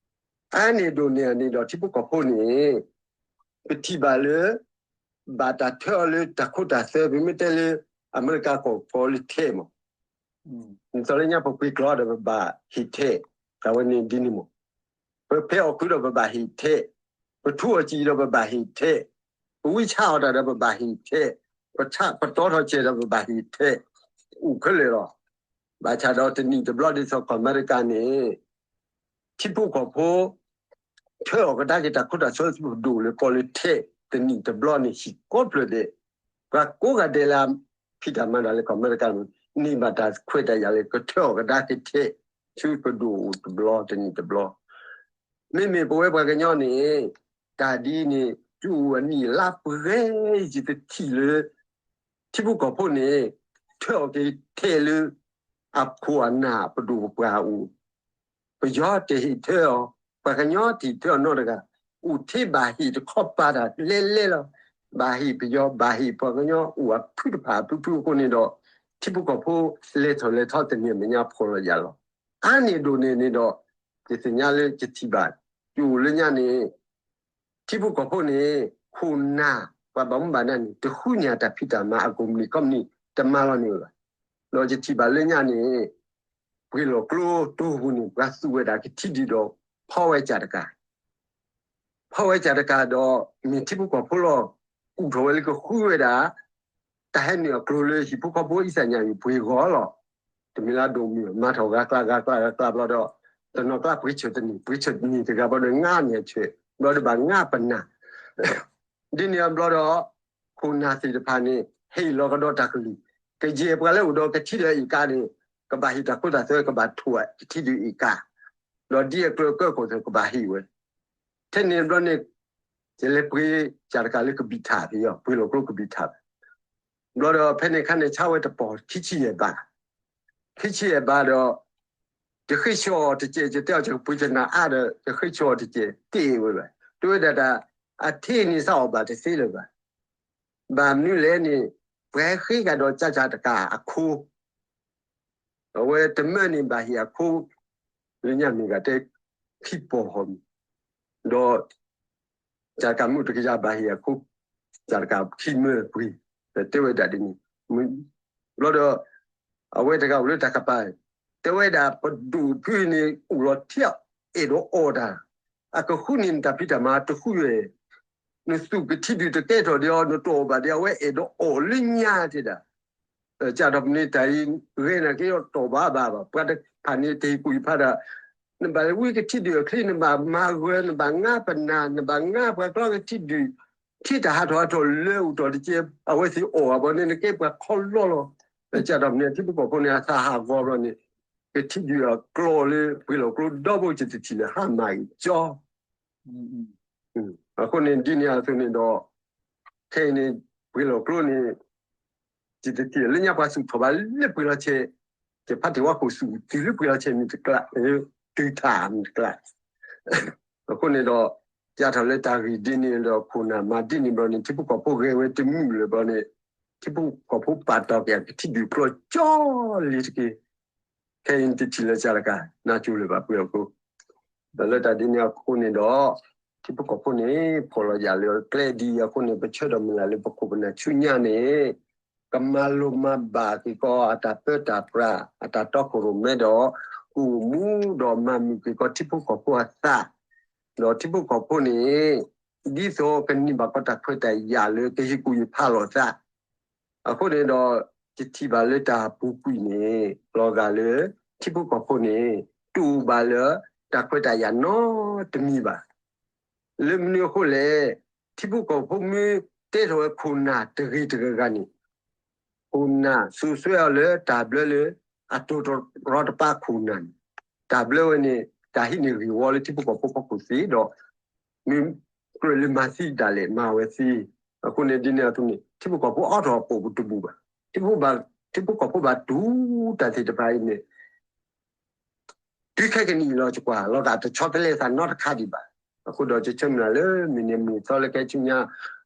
အါန့ၢ်ဒိၣ်န့ၢ်အန့ၣ်ဒီးထံဖိကီၢ်ဖိန့ၣ် ပထံၣ်ဘၣ်လၢ ဘၣ်တၢ်ထၢအီၤလၢတၢ်ခိတၢ်သွဲ ပမ့ၢ်တဲလၢ အမဲရကၤကီၢ်ကီၢ်လၢထဲးမး နသိးလၢညါပပှ့ၤကျီဒီးပဘၣ်ဟ့ၣ်ထဲး, တၢ်ဝဲန့ၣ်ဒ်န့ၣ်မး, ပဖဲအီၣ်ခုဒီးပဘၣ်ဟ့ၣ်ထဲး, ပထူအီၣ်စံာ်ဒီးပဘၣ်ဟ့ၣ်ထဲး, ပဝံဆါအီၣ်တၢ်ဒီးပဘၣ်ဟ့ၣ်ထဲး, ပဆါပတီထီၣ်စဲးဒီးပဘၣ်ဟ့ၣ်ထဲး, အိၣ်ခဲလၢာ်လီၤ. ဘၣ်ဆၣ်ဒီးတနံၣ်တဘျီဒ်သိးကီၢ်အမဲရကၤန့ၣ် ထံဖိကီၢ်ဖိ ထၢအီၣ်ကဒါက့ၤတၢ်ခိတၢ်သွဲပဒိၣ်လၢကီၢ်လၢထဲးတနံၣ်တဘျီန့ၣ် ဟံၣ်ကိးဖျၢၣ်ဒဲး, ပှၤကိးဂၤဒဲးလၢအဖံးတၢ်မၤတၢ်လၢကီၢ်အမဲရကၤန့ၣ် န့ၢ်ဘၣ်တၢ်ခွဲးတၢ်ယာ်လၢကထၢအီၣ်ကဒါက့ၤထဲး ဆူပဒိၣ်အိၣ်တဘျီတနံၣ်တဘျီ. မ့မ့ၢ်ပဝဲပှၤကညီန့ၣ် တၢ်ဒ်န့ၣ် တုၤအိၣ်အနံၣ်အလါပှဲၤ ယတထံၣ်လၢ ထံဖိကီၢ်ဖိန့ၣ် ထၢအီၣ်က့ၤထဲးလၢ အခိၣ်အနၢ်ပဒိၣ်ပပှၢ်အအိၣ်, ပယီၤတဟ့ၣ်ထၢအီၤ, ပှၤကညီတဟ့ၣ်ထၢအီၤနီတဂၤ, အိၣ်ထဲဘၣ်ဟ့ၣ်တခီပၤတၢ်လဲလဲလီၤ. ဘၣ်ဟ့ၣ်ပယီၤ ဘၣ်ဟ့ၣ်ပှၤကညီအိၣ်အဖုတဖၣ်အဖုဖုအဃိန့ၣ်ဒီး ထံဖိကီၢ်ဖိလဲၤထီၣ်လဲၤထီတနံၤအမဲာ်ညါဖှီၣ်လီၤယာ်လီၤ. အါန့ၢ်ဒိၣ်န့ၢ်န့ၣ်ဒီး ယသ့ၣ်ညါလၢယထံၣ်ဘၣ် ယအိၣ်လၢညါန့ၣ် ထံဖိကီၢ်ဖိန့ၣ် ခိၣ်နၢ် ပှၤဘၣ်မူဘၣ်ဒါန့ၣ် တဃုန့ၢ်အတၢ်ဖံးတၢ်မၤ အကိၣ်မနံၤခီပနံၤ တမၤလီၤန့ၢ်ဝဲဘၣ်. ဒီးယထံၣ်ဘၣ်လၢညါန့ၣ် ပှ့ၤလီၢ်ကျိတိၢ်ပူၤန့ၣ် ပှၤသူၣ်ဝဲဒၣ်ကထံၣ်ဒံးဒီး ဖီဝဲကၢ်တကး ဖီဝဲကၢ်တကးဒီး မ့ၢ်ထံဖိကီၢ်ဖိလီၤ. ကူၣ်ထီၣ်ဝဲလၢကဃုဝဲဒၣ် တၢ်ဟဲနုာ်အကျိၤလၢဟံၣ်ဖိဃီဖိအံသၣ်ညါအံၤပှ့ၤဂီၢ်လီၤ. တမ့ၢ်လၢအဒိၣ်မုၢ် မၤထီၣ်ဂၤကျါဂၤကျါဂၤကျါဘျီဒီး တနီၤကျါပှ့ၤဆၢၣ်တနံၣ် ပှ့ၤဆၢၣ်တနံၣ်တဂၤဘျီဒီး ငါးနံၣ်အဆၢၣ်ဘျီဒီးဘၣ်ငါးပနၢ် ဒ်န့ၣ်အဘျီဒီး ခိၣ်နၢ်သ့ၣ်တဖၣ်န့ၣ် ဟ့ၣ်လီၤကဒီးတၢ်ကလုၢ်, ကယဲၢ်ပှၤလၢအိၣ်ဒီးကထံၣ်ဒီးအ့ၣ်ကါန့ၣ် ကဘၣ်ဟ့ၣ်တၢ်ခိတၢ်သွဲ ကဘၣ်ထိၣ်ကထံၣ်ဒီးအ့ၣ်ကါ, ဒီးဒ်အကျိၤကၢၢ်ခိၣ်သ့ၣ် ကဘၣ်ဟ့ၣ်ဝဲ. ထဲန့ၣ်ဘျီန့ၣ် ယလဲၤပှ့ၤကၢ်တကးလၢကဘံၣ်ထၣ်ဖဲအံၤ ပှ့ၤလီၢ်ကျိကဘံၣ်ထၣ်ဖဲ ဘျီဒီးဖဲန့ၣ်အခါန့ၣ် ဆါဝဲတပီၢ်ခံဆံယဲၢ်ဘး, ခံဆံယဲၢ်ဘးဒီး ယဃ့ဆှီအီၤတကဲး ယတဲအီၤ ယကပှ့ၤကနၣ်အါဒီး ယဃ့ဆှီအီၤတကဲး တ့ၢ်ဝဲဘၣ်. တဲဝဲဒၣ်တၢ် အထံၣ်န့ၣ်စးအီၣ်ဘၣ်တသ့လၢၤဘၣ်. ဘၣ်မနုၤလဲၣ်န့ၣ် ပှၤဟဲဃ့ကဒီးကၠၢ်ကၠၢ်တကးအခိ အဝဲတမၢၢ်န့ၣ်ဘၣ်ဟ့ၣ်အခိ လၢညါမ့ၢ်ဂၤတဲ ခံပီၢ်ဟီၣ်မံၤ, ဒီး ကၠၢ်တကးမုၣ်တကယၤဘၣ်ဟ့ၣ်အခိ ကၠၢ်တကးခံမၢၢ်ပှ့ၤ, တဲဝဲဒၣ်ဒ်န့ၣ်, ဘျီဒီး အဝဲတဂၤအိၣ်လၢတၢ်ကပၤ, တဲဝဲဒၣ်ပဒိၣ်ဖုန့ၣ် အိၣ်လီၤထံ အဲၣ်ဒိးအီၣ်တၢ်, အကဃုန့ၢ်နတၢ်ဖံးတၢ်မၤတဃုဝဲ, နသူၣ်ကထံဒုၣ်တကဲထီၣ်ဒံးအီၤ နတအီၣ်ဘၣ်ဒံး အဝဲအဲၣ်ဒိးအီၣ်လၢညါတဲဒၣ် ကၠၢ်ဒီးပန့ၢ်တၢ်အံၤ ဂဲၤနာ်က့ၤအီၤတီၢ်ဘၣ်ဘၣ်ဘၣ် ပှၤတဖၣ်န့ၣ်တဟ့ၣ်ကူၣ်ဟ့ၣ်ဖးတၢ်, နဘၣ်ဝံကထံဒုၣ်အချ့ နဘၣ်မၤဂၢၤ နဘၣ်ငါပနၢ် နဘၣ်ငါပှၤကျီကထံဒုၣ်, ထံတၢ်ဟးထီၣ်ဟးထီၣ်လၢအိၣ်တီၢ်တကဲ အဝဲသ့ၣ်အီၣ်ဘၣ်ဘၣ်န့ၣ် နကဲပှၤခီလီလီၤ, ကၠၢ်ဒီးပန့ၢ်ထံဖိကီၢ်ဖိန့ၣ် အသးဟးဂီၤဘျီန့ၣ် ကထံဒုၣ်အကျီလၢပှ့ၤလီၤကျိဒီဘိ ကတထံၣ်လၢဟါမၢ်အံၤကၠီ အဃိန့ၣ်ဒ်န့ၣ်အသိးန့ၣ်ဒီး ခဲအံၤန့ၣ် ပှ့ၤလီၤကျိန့ၣ် ယတထံၣ်လၢညါပှၤသူၣ်ထီၣ်ဘၣ်လၢပှ့ၤလီၤဆဲး, ယဖါတံၢ်ဝါခိၣ်သူၣ်တုၤလၢပှ့ၤလီၤဆဲးမ့ၢ်တကျါ, တုၤထၣ်မ့ၢ်တကျါ, အဃိန့ၣ်ဒီး ကၢ်ထီၣ်လၢတၢ်ဂ့ၢ်ဒ်န့ၣ်ဒီး ခိၣ်နၢ်မၤဒ်န့ၣ်ဘျီန့ၣ် ထံဖိကီၢ်ဖိဂဲၤဝဲတမုာ်လၢၤဘျီန့ၣ် ထံဖိကီၢ်ဖိပာ်တီၢ်က့ၤအကထံဒုၣ်ကျီကၠီလံတက့ၢ်. ခဲအံၤတထံၣ်လၢကၢ်တကး နၢ်ကၠိလၢၤဘၣ်ပှ့ၤလီၤကျိ ဒီးလၢတၢ်ဒ်န့ၣ်အဃိန့ၣ်ဒီး ထံဖိကီၢ်ဖိန့ၣ် ဖီၣ်လီၤယၢ်လၢကျဲဒ်အံၤအဃိန့ၣ် ပဆၢဒီးမုၢ်လၢ်လၢပခိၣ်ပနၢ်ဆူညါန့ၣ် ကမၤလိၤမၤဘၣ်က့ၤကီးအတၢ်ပၢတၢ်ပြး အတၢ်တီခိၣ်ရိၣ်မဲဒီး ကအိၣ်မူဒီးမၤမုာ်က့ၤကီးထံဖိကီၢ်ဖိအသး, ဒီးထံဖိကီၢ်ဖိန့ၣ် ဒ်သိးကန့ၢ်ဘၣ်ကီးတၢ်ခွဲးတၢ်ယာ်လၢကဟ့ၣ်ကူၣ်ဟ့ၣ်ဖးလိာ်သး အဃိန့ၣ်ဒီး ယထံၣ်ဘၣ်လၢတၢ်ပူၤကွံာ်န့ၣ် လီၤဂာ်လၢ ထံဖိကီၢ်ဖိန့ၣ် တအိၣ်ဘၣ်လၢတၢ်ခွဲးတၢ်ယာ်နီတမံၤဘၣ်. လၢမနုၤအဃိလဲၣ်, ထံဖိကီၢ်ဖိမ့ၢ်တဲထီၣ်ဝဲခိၣ်နၢ်တဂ့ၤတဂၤဂၤန့ၣ် ခိၣ်နၢ်သူစွဲအီၤလၢတၢ်ဘျၢလၢ အတိၤတရီတပါခိၣ်နၢ်န့ၣ် တၢ်ဘျၢဝဲန့ၣ် တၢ်ဟံးန့ၢ်ဂ့ၢ်ဝီလၢထံဖိကီၢ်ဖိဖီခိၣ်သ့ဒီး မ့ၢ်ကြၢးလၢမၤသံဒၣ်လဲာ်မၤဝဲသ့. အဃိန့ၣ်ဒ်န့ၣ်အသိးန့ၣ် ထံဖိကီၢ်ဖိအါထီၣ်အပိာ်ပတဘူၣ်ဘၣ်. ထံဖိကီၢ်ဖိဘၣ်တူၢ်တၢ်သ့ၣ်တဖၣ်အံၤန့ၣ် တုၤခဲကနံၣ်အံၤလီၤ ယကွၢ်လီၤဂာ်တဆီတလဲသးနီတခါဒံးဘၣ်. အဃိဒီးယဆၢမုၢ်လၢ်လၢမုၢ်နံၤမုၢ်သီလၢကဲဆူညါ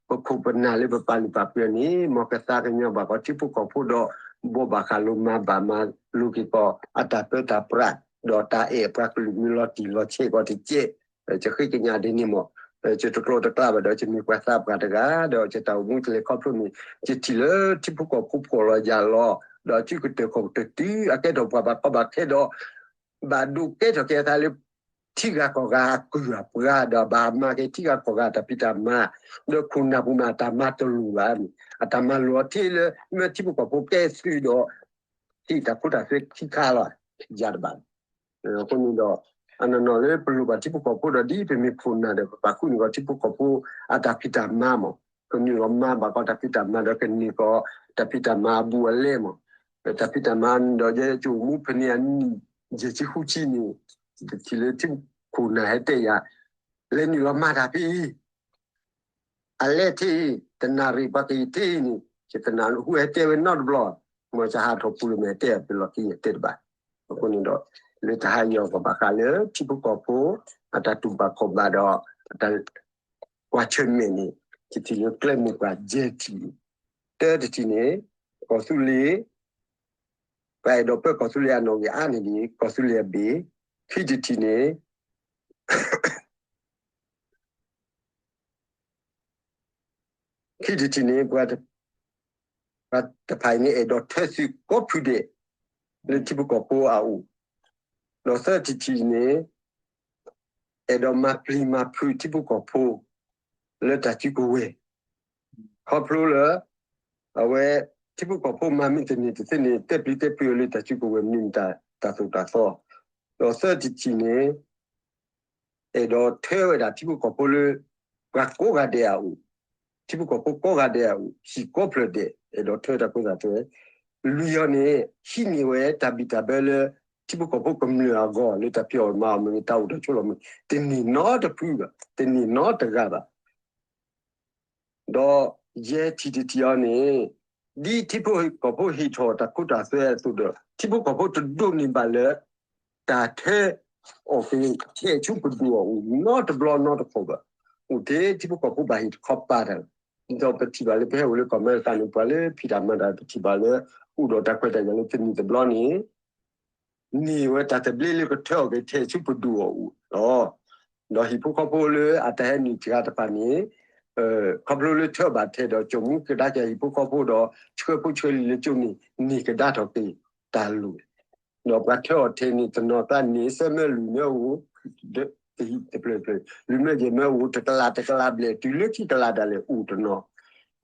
ပခိၣ်ပနၢ်လၢပပာ်လုၢ်ပာ်ပှ့ၤန့ၣ် မ်ကသါကညီၤဘၣ်ကီးထံဖိကီၢ်ဖိဒီး ဘိးဘၣ်ဃးလိာ်မၤဘၣ်မၤလိာ်က့ၤကီး အတၢ်ပၢတၢ်ပြး ဒီးတၢ်အဲၣ်ပှၤကလုာ်မ့ၢ်လီၤတံၢ်လီၤဆဲးကီးတကဲး ယဃ့ကညးဒ်န့ၣ်မး, ယတကျိၤတကျဲဘၣ်ဒီး ယမ့ၢ်ပှၤသးပှၢ်တဂၤ ဒီးယတၢ်အိၣ်မူတလဲၤခီဖျိမ့ၢ် ယထံၣ်လၢထံဖိကီၢ်ဖိဖှီၣ်လီၤယာ်လီၤ ဒီးစုကတၢၢ်ခီၣ်ကတၢၢ်တုၤအကဲထီၣ်ပှၤဘၣ်ကီဘၣ်ခဲဒီး ဘၣ်ဒိးကဲထီၣ်က့ၤအသးလၢ ထံဂၤကီၢ်ဂၤအကုၢ်အပှၤ ဒီးဘၣ်မၤက့ၤထံဂၤကီၢ်ဂၤအတၢ်ဖံးတၢ်မၤ, ဒီးခိၣ်နၢ်ပူၤမ့ၢ်အတၢ်မၤတလိၤဘၣ်န့ၣ် အတၢ်မၤလိၤအီၤထဲလၢ မ့ၢ်ထံဖိကီၢ်ဖိကဲသုးဒီး ဟ့ၣ်တၢ်ခိတၢ်သွဲခံခါလီၤ ယၤတဘၣ် အဃိန့ၣ်ဒီး အနီၢ်နီၢ်လၢပလိၣ်ဘၣ်ထံဖိကီၢ်ဖိဒီး ဒ်ပမ့ၢ်ခိၣ်နၢ်ဒီး ပပာ်ဃုာ်န့ၢ်ကီးထံဖိကီၢ်ဖိအတၢ်ဖံးတၢ်မၤမး, ကနုာ်လီၤမၤဘၣ်ကီးတၢ်ဖံးတၢ်မၤဒီးကန့ၢ်ကီး တၢ်ဖံးတၢ်မၤအဘူးအလဲမး, တၢ်ဖံးတၢ်မၤဒီး ယဲယအိၣ်မူဖဲန့ၣ်အနံၣ် ယဲၢ်ဆံဃုဆံန့ၣ် ယတထံၣ်လၢထံခိၣ်နၢ်ဟဲတဲယၤ လဲၤနုာ်လီၤမၤတၢ်ဖဲအံၤ အလဲၤထဲအံၤ တနၣ်ရံၣ်ပှၤကဟ့ၣ်ထဲအံၤန့ၣ် ယတနၢ်ဟူဟဲတဲဝဲနီတဘျီ, မ်ယဟးထီၣ်ပူၤလၢမ့ၢ်ဟဲတဲအီၤ ပလီၢ်ခံယတဲတဘၣ်. အဃိန့ၣ်ဒီး လၢတၢ်ဟးယီၤကဘၣ်ဃးလၢထံဖိကီၢ်ဖိ အတၢ်တူၢ်ဘၣ်ခီၣ်ဘၣ်ဒီး အတၢ်ကွၢ်ဆၢၣ်မဲာ်န့ၣ် ယထံၣ်လၢကျဲမုၢ်ပှၢ်ယဲၢ်ထံၣ်, တၢတထံၣ်န့ၣ် ကီၢ်သူလ့ၤ ပှၤအဲၣ်ဒိးပၢကီၢ်သူလ့ၤအနီၣ်ဂံၢ်အါန့ၢ်ဒံး ကီၢ်သူလ့ၤအဘ့ၣ်, ခံတထံၣ်န့ၣ် ခံတထံၣ်န့ၣ် ပှၤတဖၣ်အံၤန့ၣ် အဲၣ်ဒိးထၢသုးကိးဖုဒဲး လၢထံဖိကီၢ်ဖိအအိၣ်, ဒီးသၢတထံၣ်န့ၣ် အဲၣ်ဒိးမၤပျံၤမၤဖုးထံဖိကီၢ်ဖိ လၢတၢ်စုကဝဲၤ, ခီဖျိလၢ အဝဲ ထံဖိကီၢ်ဖိမၤမ့ၢ်တန့ၢ်တသ့န့ၣ် တဲပျံၤတဲဖုးအီၤလၢတၢ်စုကဝဲၤမနုၤမတၤ တၢ်သိၣ်တၢ်သီ, ဒီးသၢတထံၣ်န့ၣ် အဲၣ်ဒိးထၢဝဲဒၣ်ထံဖိကီၢ်ဖိလၢ ပှၤကိးဂၤဒဲးအအိၣ်, ထံဖိကီၢ်ဖိကိးဂၤဒဲးအအိၣ် ဟံၣ်ကိးဖျၢၣ်ဒဲး အဲၣ်ဒိးထၢတၢ်ဖိသၣ်ထွဲ, လွံၢ်အီၤန့ၣ် ဟံးန့ၢ်ဝဲတၢ်ဘံၣ်တၢ်ဘၢလၢ ထံဖိကီၢ်ဖိကမျၢၢ်အဂီၢ် လၢတၢ်ဖံးအီၣ်မၤအီၣ်မ့ၢ်ဂ့ၤ တၢ်အိၣ်တၢ်ဆိးလီၢ်မ့ၢ်ဂ့ၤ တန့ၢ်နီတဖုဘၣ်, တန့ၢ်နီတဂၤဘၣ်. ဒီးယဲၢ်ထံၣ်တထံၣ်အီၤန့ၣ် ဒ်ထံဖိကီၢ်ဖိဟ့ၣ်ထီၣ်တၢ်ခိတၢ်သွဲအသိးဒီး ထံဖိကီၢ်ဖိတဒိးန့ၢ်ဘၣ်လၢ တၢ်ထၢအီၣ်က့ၤ ထဲဆူပဒိၣ်အအိၣ်နီတဘျီနီတခီၣ်ဘၣ်. အိၣ်ထဲထံဖိကီၢ်ဖိဘၣ်ဟ့ၣ်တခီပၤတၢ်လီၤ. ဒ်သိးပထံၣ်ဘၣ်လၢပဟဲအိၣ်လၢကီၢ်အမဲရကၤန့ၣ် ပှၤလၢဖံးတၢ်မၤတၢ် ပထံၣ်ဘၣ်လၢ အိၣ်ဒီးတၢ်ခွဲးတၢ်ယာ်လၢတနံၣ်တဘျီန့ၣ် န့ၢ်ဝဲတၢ်သဘျ့လၢကထၢအီၤက့ၤထဲဆူပဒိၣ်အအိၣ်လီၤ. ဒီးဟံၣ်ဖိဃီဖိလၢအတၢ်ဟဲနုာ်စှၤတဖၣ်န့ၣ် ခီဖျိလၢထၢဘၣ်ထဲဒီး ကၠိၣ်မူကဒါက့ၤဟံၣ်ဖိဃီဖိဒီး ဆှၢဖိဆှၢလံာ်လၢကၠိန့ၣ် န့ၢ်ကဒါထီၣ်က့ၤတၢ်လိၣ် ဒီးပှၤထၢအီၤထဲန့ၣ် တနီၤသးန့ၢ်ဆၢမၢလွံၢ်မၢအိၣ် တဟံၣ်တဖျၢၣ်တဖျၢၣ် လွံၢ်မၢယဲၢ်မၢအိၣ် တကလးတကလးဘျဲၣ် တုၤလၢခံကလးဒၣ်လဲာ်အိၣ်တနီၤ.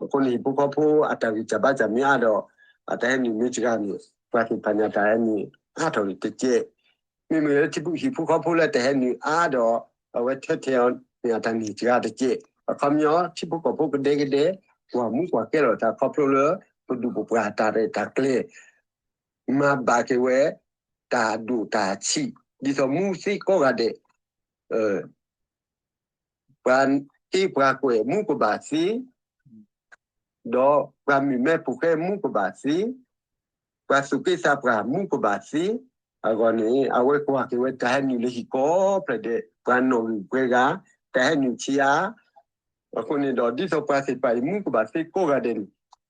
အဃိန့ၣ် ဟံၣ်ဖိဃီဖိအတၢ်ဂံၢ်စၢ်ဘါစၢ်မ့ၢ်အါဒီး အတၢ်ဟဲနုာ်မ့ၢ်စှၤန့ၣ် ပှၤသ့ၣ်တဖၣ်န့ၣ်တၢ်ဟဲနုာ်အါထီၣ်န့ၣ်တကဲး မ့မ့ၢ်လၢထံဖိဟံၣ်ဖိဃီဖိလၢတၢ်ဟဲနုာ်အါဒီး အဝဲထၢထဲအီၤန့ၣ် အတၢ်န့ၢ်စှၤတကဲး. အခီပညီ ထံဖိကီၢ်ဖိကဒဲကဒဲ ကွၢ်မူကွၢ်ကဲလိာ်သးခီဖျိလၢ ပဒိၣ်ပပှၢ်တၢ်ရဲၣ်တၢ်ကျဲၤ မၤဘၣ်က့ၤဝဲ တၢ်ဒိၣ်တၢ်ဆံး ဒ်သိးမူသ့ကိးဂၤဒဲး ပှၤတ့ပှၤကွဲးမူကဘၣ်သ့, ဒီးပှၤမုၣ်မဲဖိဃဲမူကဘၣ်သ့, ပှၤသူၣ်က့သးပှၢ်မူကဘၣ်သ့, အဂီၢ်န့ၣ် အဝဲကွၢ်က့ၤဝဲတၢ်ဟဲနုာ်လၢဟံၣ်ကိးဖျၢၣ်ဒဲး ပှၤနီၣ်ဂံၢ်ပှဲၤဂၤ, တၢ်ဟဲနုာ်ဆံးအါ, အဃိန့ၣ်ဒီး ဒ်သိးပှၤသ့ၣ်တဖၣ်အံၤမူကဘၣ်သ့ကိးဂၤဒဲးန့ၣ်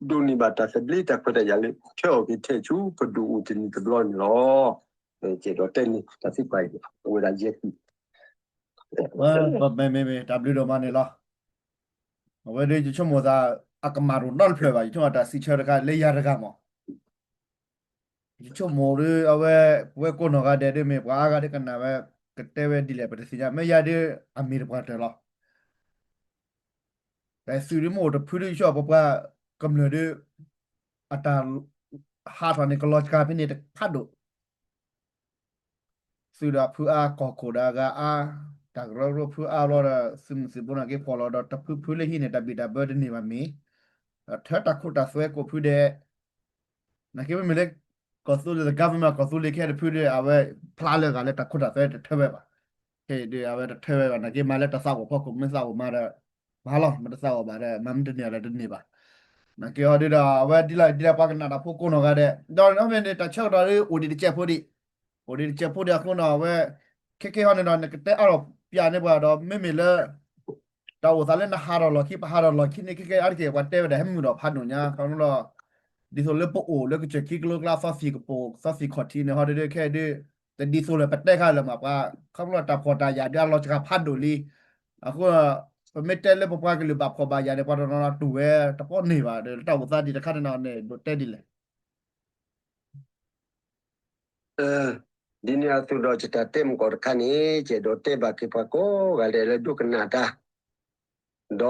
ဒိးန့ၢ်ဘၣ်တၢ်သဘျ့တၢ်ခွဲးတၢ်ယာ်လၢ ထၢအီၤက့ၤထဲဆူပဒိၣ်အိၣ်တနံၤတဘျီန့ၣ်လီၤ. ကဲဒီးတဲန့ၣ် တၢ်သံကွၢ်အံၤ အိၣ်ဝဲဒၣ်ယဲၢ်ခု မ့မ့ၢ်တၢ်ဘျုးဒိၣ်မးန့ၣ်လီၤ. အဝဲဒၣ်ယဆိကမိၣ်သး အကမၣ်တအိၣ်နီတဖျၢၣ်ဘၣ်, ယဆိကမိၣ်တၢ်စံးဆၢတခါလၢယၤတဂၤမး, ယဆိကမိၣ်ဒီး အဝဲ ပဝဲကိးနီၢ်ဂၤဒဲးဒ်မ့ၢ် ပှၤအါဂၤဒ်ကနၣ်ဝဲ ကတဲဝဲဒ်လဲၣ် ပတသ့ၣ်ညါ, မ့ၢ်ယၤဒ် အမ့ၢ်တပှၤတၢၢ်လီၤ. တၢ်သုးဒ်မ့ၢ်အိၣ်တဖုဒ် ယဆိကမိၣ်ပပှၤကမျၢၢ်ဒီး အတၢ်ဟးထီၣ်န့ၣ် ကလီၤစှၤဖဲန့ၣ်တဖးဒိၣ် သုးဒီးဖုအါ ကီၢ်ခိၣ်ဒီးအဂၤအါ, တၢ်ကရၢကရိဖုအါလီၤဒီး သုးမုၢ်သံၣ်ဘိန့ၣ်က့ၤဖီၣ်လီၤဒီး တဖုဖုလၢဟံးန့ၢ်တၢ်ဘံၣ်တၢ်ဘၢတန့ၢ်ဘၣ်မ့ၢ်, ဒီးထၢတၢ်ခိတၢ်သွဲကိးဖုဒဲး, နာ်က့မ့မ့ၢ်လၢ ကီၢ်သူလ့ၤ the government ကီၢ်သူလ့ၤခဲတဖုဒီး အဝဲဖျါလၢအဂၤလၢတၢ်ခိတၢ်သွဲတထၢဝဲဘၣ်. ခဲအံၤဒီး အဝဲတထၢဝဲဘၣ် နာ်က့မၤလၢတၢ်သးအိၣ်ဖီခိၣ် မ့ၢ်သးအိၣ်မၤဒီး မၤလီၤ မ့ၢ်တသးအိၣ်ဘၣ်ဒီး မၤမ့ၢ်တန့ၢ်ဒီးတန့ၢ်ဘၣ်. နာ်က့ဟီဒုဒီး အဝဲဒ်လဲၣ်ဒ်လဲၣ် ပှၤကနၣ်တၢ်ဖိကိးနီၢ်ဂၤဒဲး ဒီးမ့ၢ်န့ၣ် တၢ်ဆၢကတီၢ်ဒီး အိၣ်ဒံးတစဲးဖိဒံး, အိၣ်ဒံးတစဲးဖိဒံးအဃိန့ၣ် အဝဲ ခဲကဲဟီန့ၣ်ဒီး နကတဲအါထီၣ်ပၠးန့ၢ်ပှၤဒီး မ့မ့ၢ်လၢ တၢ်အိၣ်သးလၢနဟးထီၣ်လီၢ်ခံ ပဟးထီၣ်လီၢ်ခံန့ၣ် ခဲကဲအါတက့ၢ် ပှၤတဲဝဲဒၣ်ဟဲမုာ်ဒီးဖးဒိၣ်ညါ ခီဖျိလီၤ ဒ်သိးလၢပအိၣ်လၢကစၢၢ်ခံကလိကျါ သီသံၣ်ကပိာ် သီသံၣ်ခီၣ်ထံးန့ၣ် ဟီဒုဒုခဲဒု တဒ်သိးလၢပတဲခါလၢၤမး ပှၤ ခီဖျိတၢ်ဖှီၣ်တၢ်ယာ်ဒုအလီၤစှၤဖးဒိၣ်လံ. အဃိ ပမ့ၢ်တဲလၢပပှၤကလုာ်ဘၣ်ဖှီၣ်ဘၣ်ယာ်န့ၣ် ပှၤတနီၤနီၤတူၢ်ဝဲတပီၢ်န့ၢ်ဘၣ် ဒီးတၢ်အိၣ်သးဒံးတခါန့ၣ်န့ၣ် ဒိးတဲဒ်လဲၣ် ဒ်န့ၣ်အသိးဒီး ယတၢ်တဲမုၢ်ကီၢ်တခါန့ၣ် ယအဲၣ်ဒိးတဲဘၣ်က့ၤပှၤကိးဂၤဒဲးလၢဒိကနၣ်တၢ်, ဒီ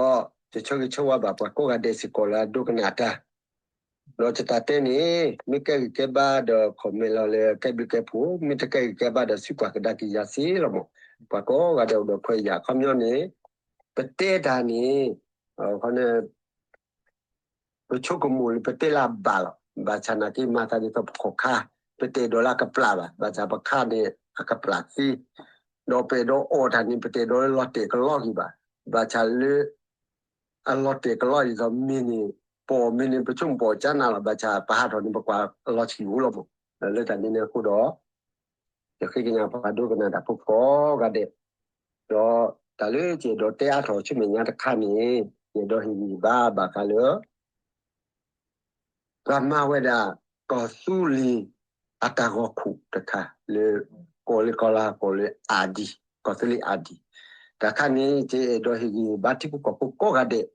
းယဆၢဂ့ၤဆၢဝါဘၣ်ပှၤကိးဂၤဒဲးစ့ၢ်ကီးလၢအဒိကနၣ်တၢ်, ဒီးယတၢ်တဲန့ၣ် မ့ၢ်ကဲဂံၢ်ကဲဘါဒီး comment လီၤလၢကဲဘျုးကဲဖှိၣ်, မ့ၢ်တကဲဂံၢ်ကဲဘါဒီး စံးကွၢ်ကဒါက့ၤယၤစ့ၢ်လီၤမး, ပှၤကိးဂၤဒဲးအိၣ်ဒီးခွဲးယာ် ခီပညီန့ၣ် ပတဲတၢ်န့ၣ် ခီန့ၣ် ပဆိကမိၣ်လၢပတဲလၢအဘၣ်လီၤ. ဘၣ်ဆၣ်နာ်က့မၤသးဒ်သိးပခီၣ်ခါ, ပတအဲၣ်ဒိးလၢအကပျၢ်ဘၣ်. ဘၣ်ဆၣ်ပခါန့ၣ်အကပျၢ်သ့, ဒီးပအဲၣ်ဒိးအီၣ်တၢ်န့ၣ် ပတအဲၣ်ဒိးလၢလီၤတဲာ်ကလီက့ၤဘၣ်. ဘၣ်ဆၣ်လၢ အလီၤတဲာ်ကလီဒ်သိးမ့ၢ်န့ၣ် ပအီၣ်မ့ၢ်န့ၣ် ပဆိကမိၣ်ပအီၣ်ကၠါနၤလီၤ. ဘၣ်ဆၣ်ပဟးထီၣ်န့ၣ် ပကွၢ်လီၤဆံးအိၣ်လီၤမး. လၢတၢ်န့ၣ်န့ၣ်အဃိဒီး ယဃ့ကညးပှၤဒိကနၣ်တၢ်ဖိကိးဂၤဒဲး, ဒီးတၢ်လၢယအဲၣ်ဒိးတဲအါထီၣ်ဆူမဲာ်ညါတခါန့ၣ် ယအဲၣ်ဒိးဟ့ၣ်ဂံၢ်ဘါဘၣ်ဃးလၢ ပှၤမၤဝဲဒၣ် ကီၢ်သူလ့ၤအတၢ်ဂီၤခိၣ်တခါလၢ ကိးလၢကီၢ်လၢ်ကိးလၢ ID, ကီၢ်သူလ့ၤ ID. တၢ်ခါန့ၣ် ယအဲၣ်ဒိးဟ့ၣ်ဂံၢ်ဘါထံဖိကီၢ်ဖိကိးဂၤဒဲး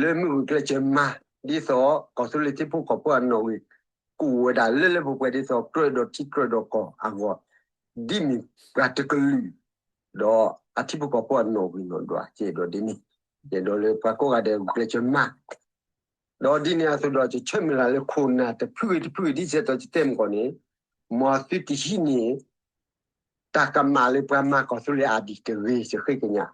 လၢမ့ၢ်ဂုာ်ကျဲးစၢးမၤ ဒ်သိးကီၢ်သူလ့ၤထံဖိကီၢ်ဖိအနီၣ်ဂံၢ် ကအိၣ်ဝဲဒၣ်လၢလၢပှဲၤပှဲၤ ဒ်သိးကြၢးဒီးထံကြၢးဒီးကီၢ်အဂီၢ်, ဒ်မ့ၢ်ပှၤတကလုာ် ဒီးအထံဖိကီၢ်ဖိအနီၣ်ဂံၢ်နီၣ်ဒွး ယအဲၣ်ဒိးဒ်န့ၣ်, ယအဲၣ်ဒိးလၢပှၤကိးဂၤဒဲးဂုာ်ကျဲးစၢးမၤ ဒီးဒ်န့ၣ်အသိးဒီး ယဆၢမုၢ်လၢ်လၢခိၣ်နၢ်တဖုဂ့ၤတဖုဂ့ၤ ဒ်သိးယတဲမုၢ်ကီၢ်န့ၣ် မ်သုတဟံးန့ၢ် တၢ်ကမၣ်လၢပှၤမၤကီၢ်သူလ့ၤ ID တဂ့ၤ ယဃ့ကညး.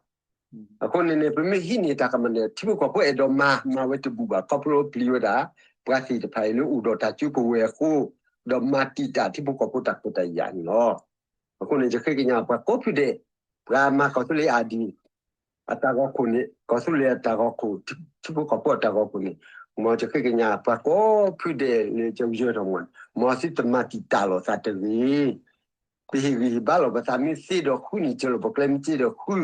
အဃိန့ၣ်န့ၣ် ပမ့ၢ်ဟံးန့ၢ်တၢ်ကမၣ်န့ၣ် ထံဖိကီၢ်ဖိအဲၣ်ဒိးမၤ မၤဝဲတဘူၣ်ဘၣ် ခီဖျိပျံၤဝဲဒၣ် ပှၤသ့ၣ်တဖၣ်အံၤလၢအိၣ်ဒီးတၢ်စုကဝဲၤအဃိ ဒီးမၤတံာ်တာ်ထံဖိကီၢ်ဖိတၢ်ခွဲးတၢ်ယာ်န့ၣ်လီၤ. အဃိန့ၣ် ယဃ့ကညးပှၤကိးဖုဒဲး ပှၤမၤကီၢ်သူလ့ၤ ID အတၢ်ဂီၤခိၣ်န့ၣ် ကီၢ်သူလ့ၤအတၢ်ဂီၤခိၣ် ထံဖိကီၢ်ဖိအတၢ်ဂီၤခိၣ်န့ၣ် မ်ယဃ့ကညးပှၤကိးဖုဒဲးလၢယွၤထီၣ်မီၢ်န့ၣ် မ်သုတမၤတံာ်တာ်လိာ်သးတဂ့ၤ. ပဟ့ၣ်ဂံၢ်ဟ့ၣ်ဘါလိာ်ပသး မ့ၢ်သ့ဒီးဃုန့ၣ် စၢၤလိာ်ပကျဲ မ့ၢ်စ့ဒီးဃု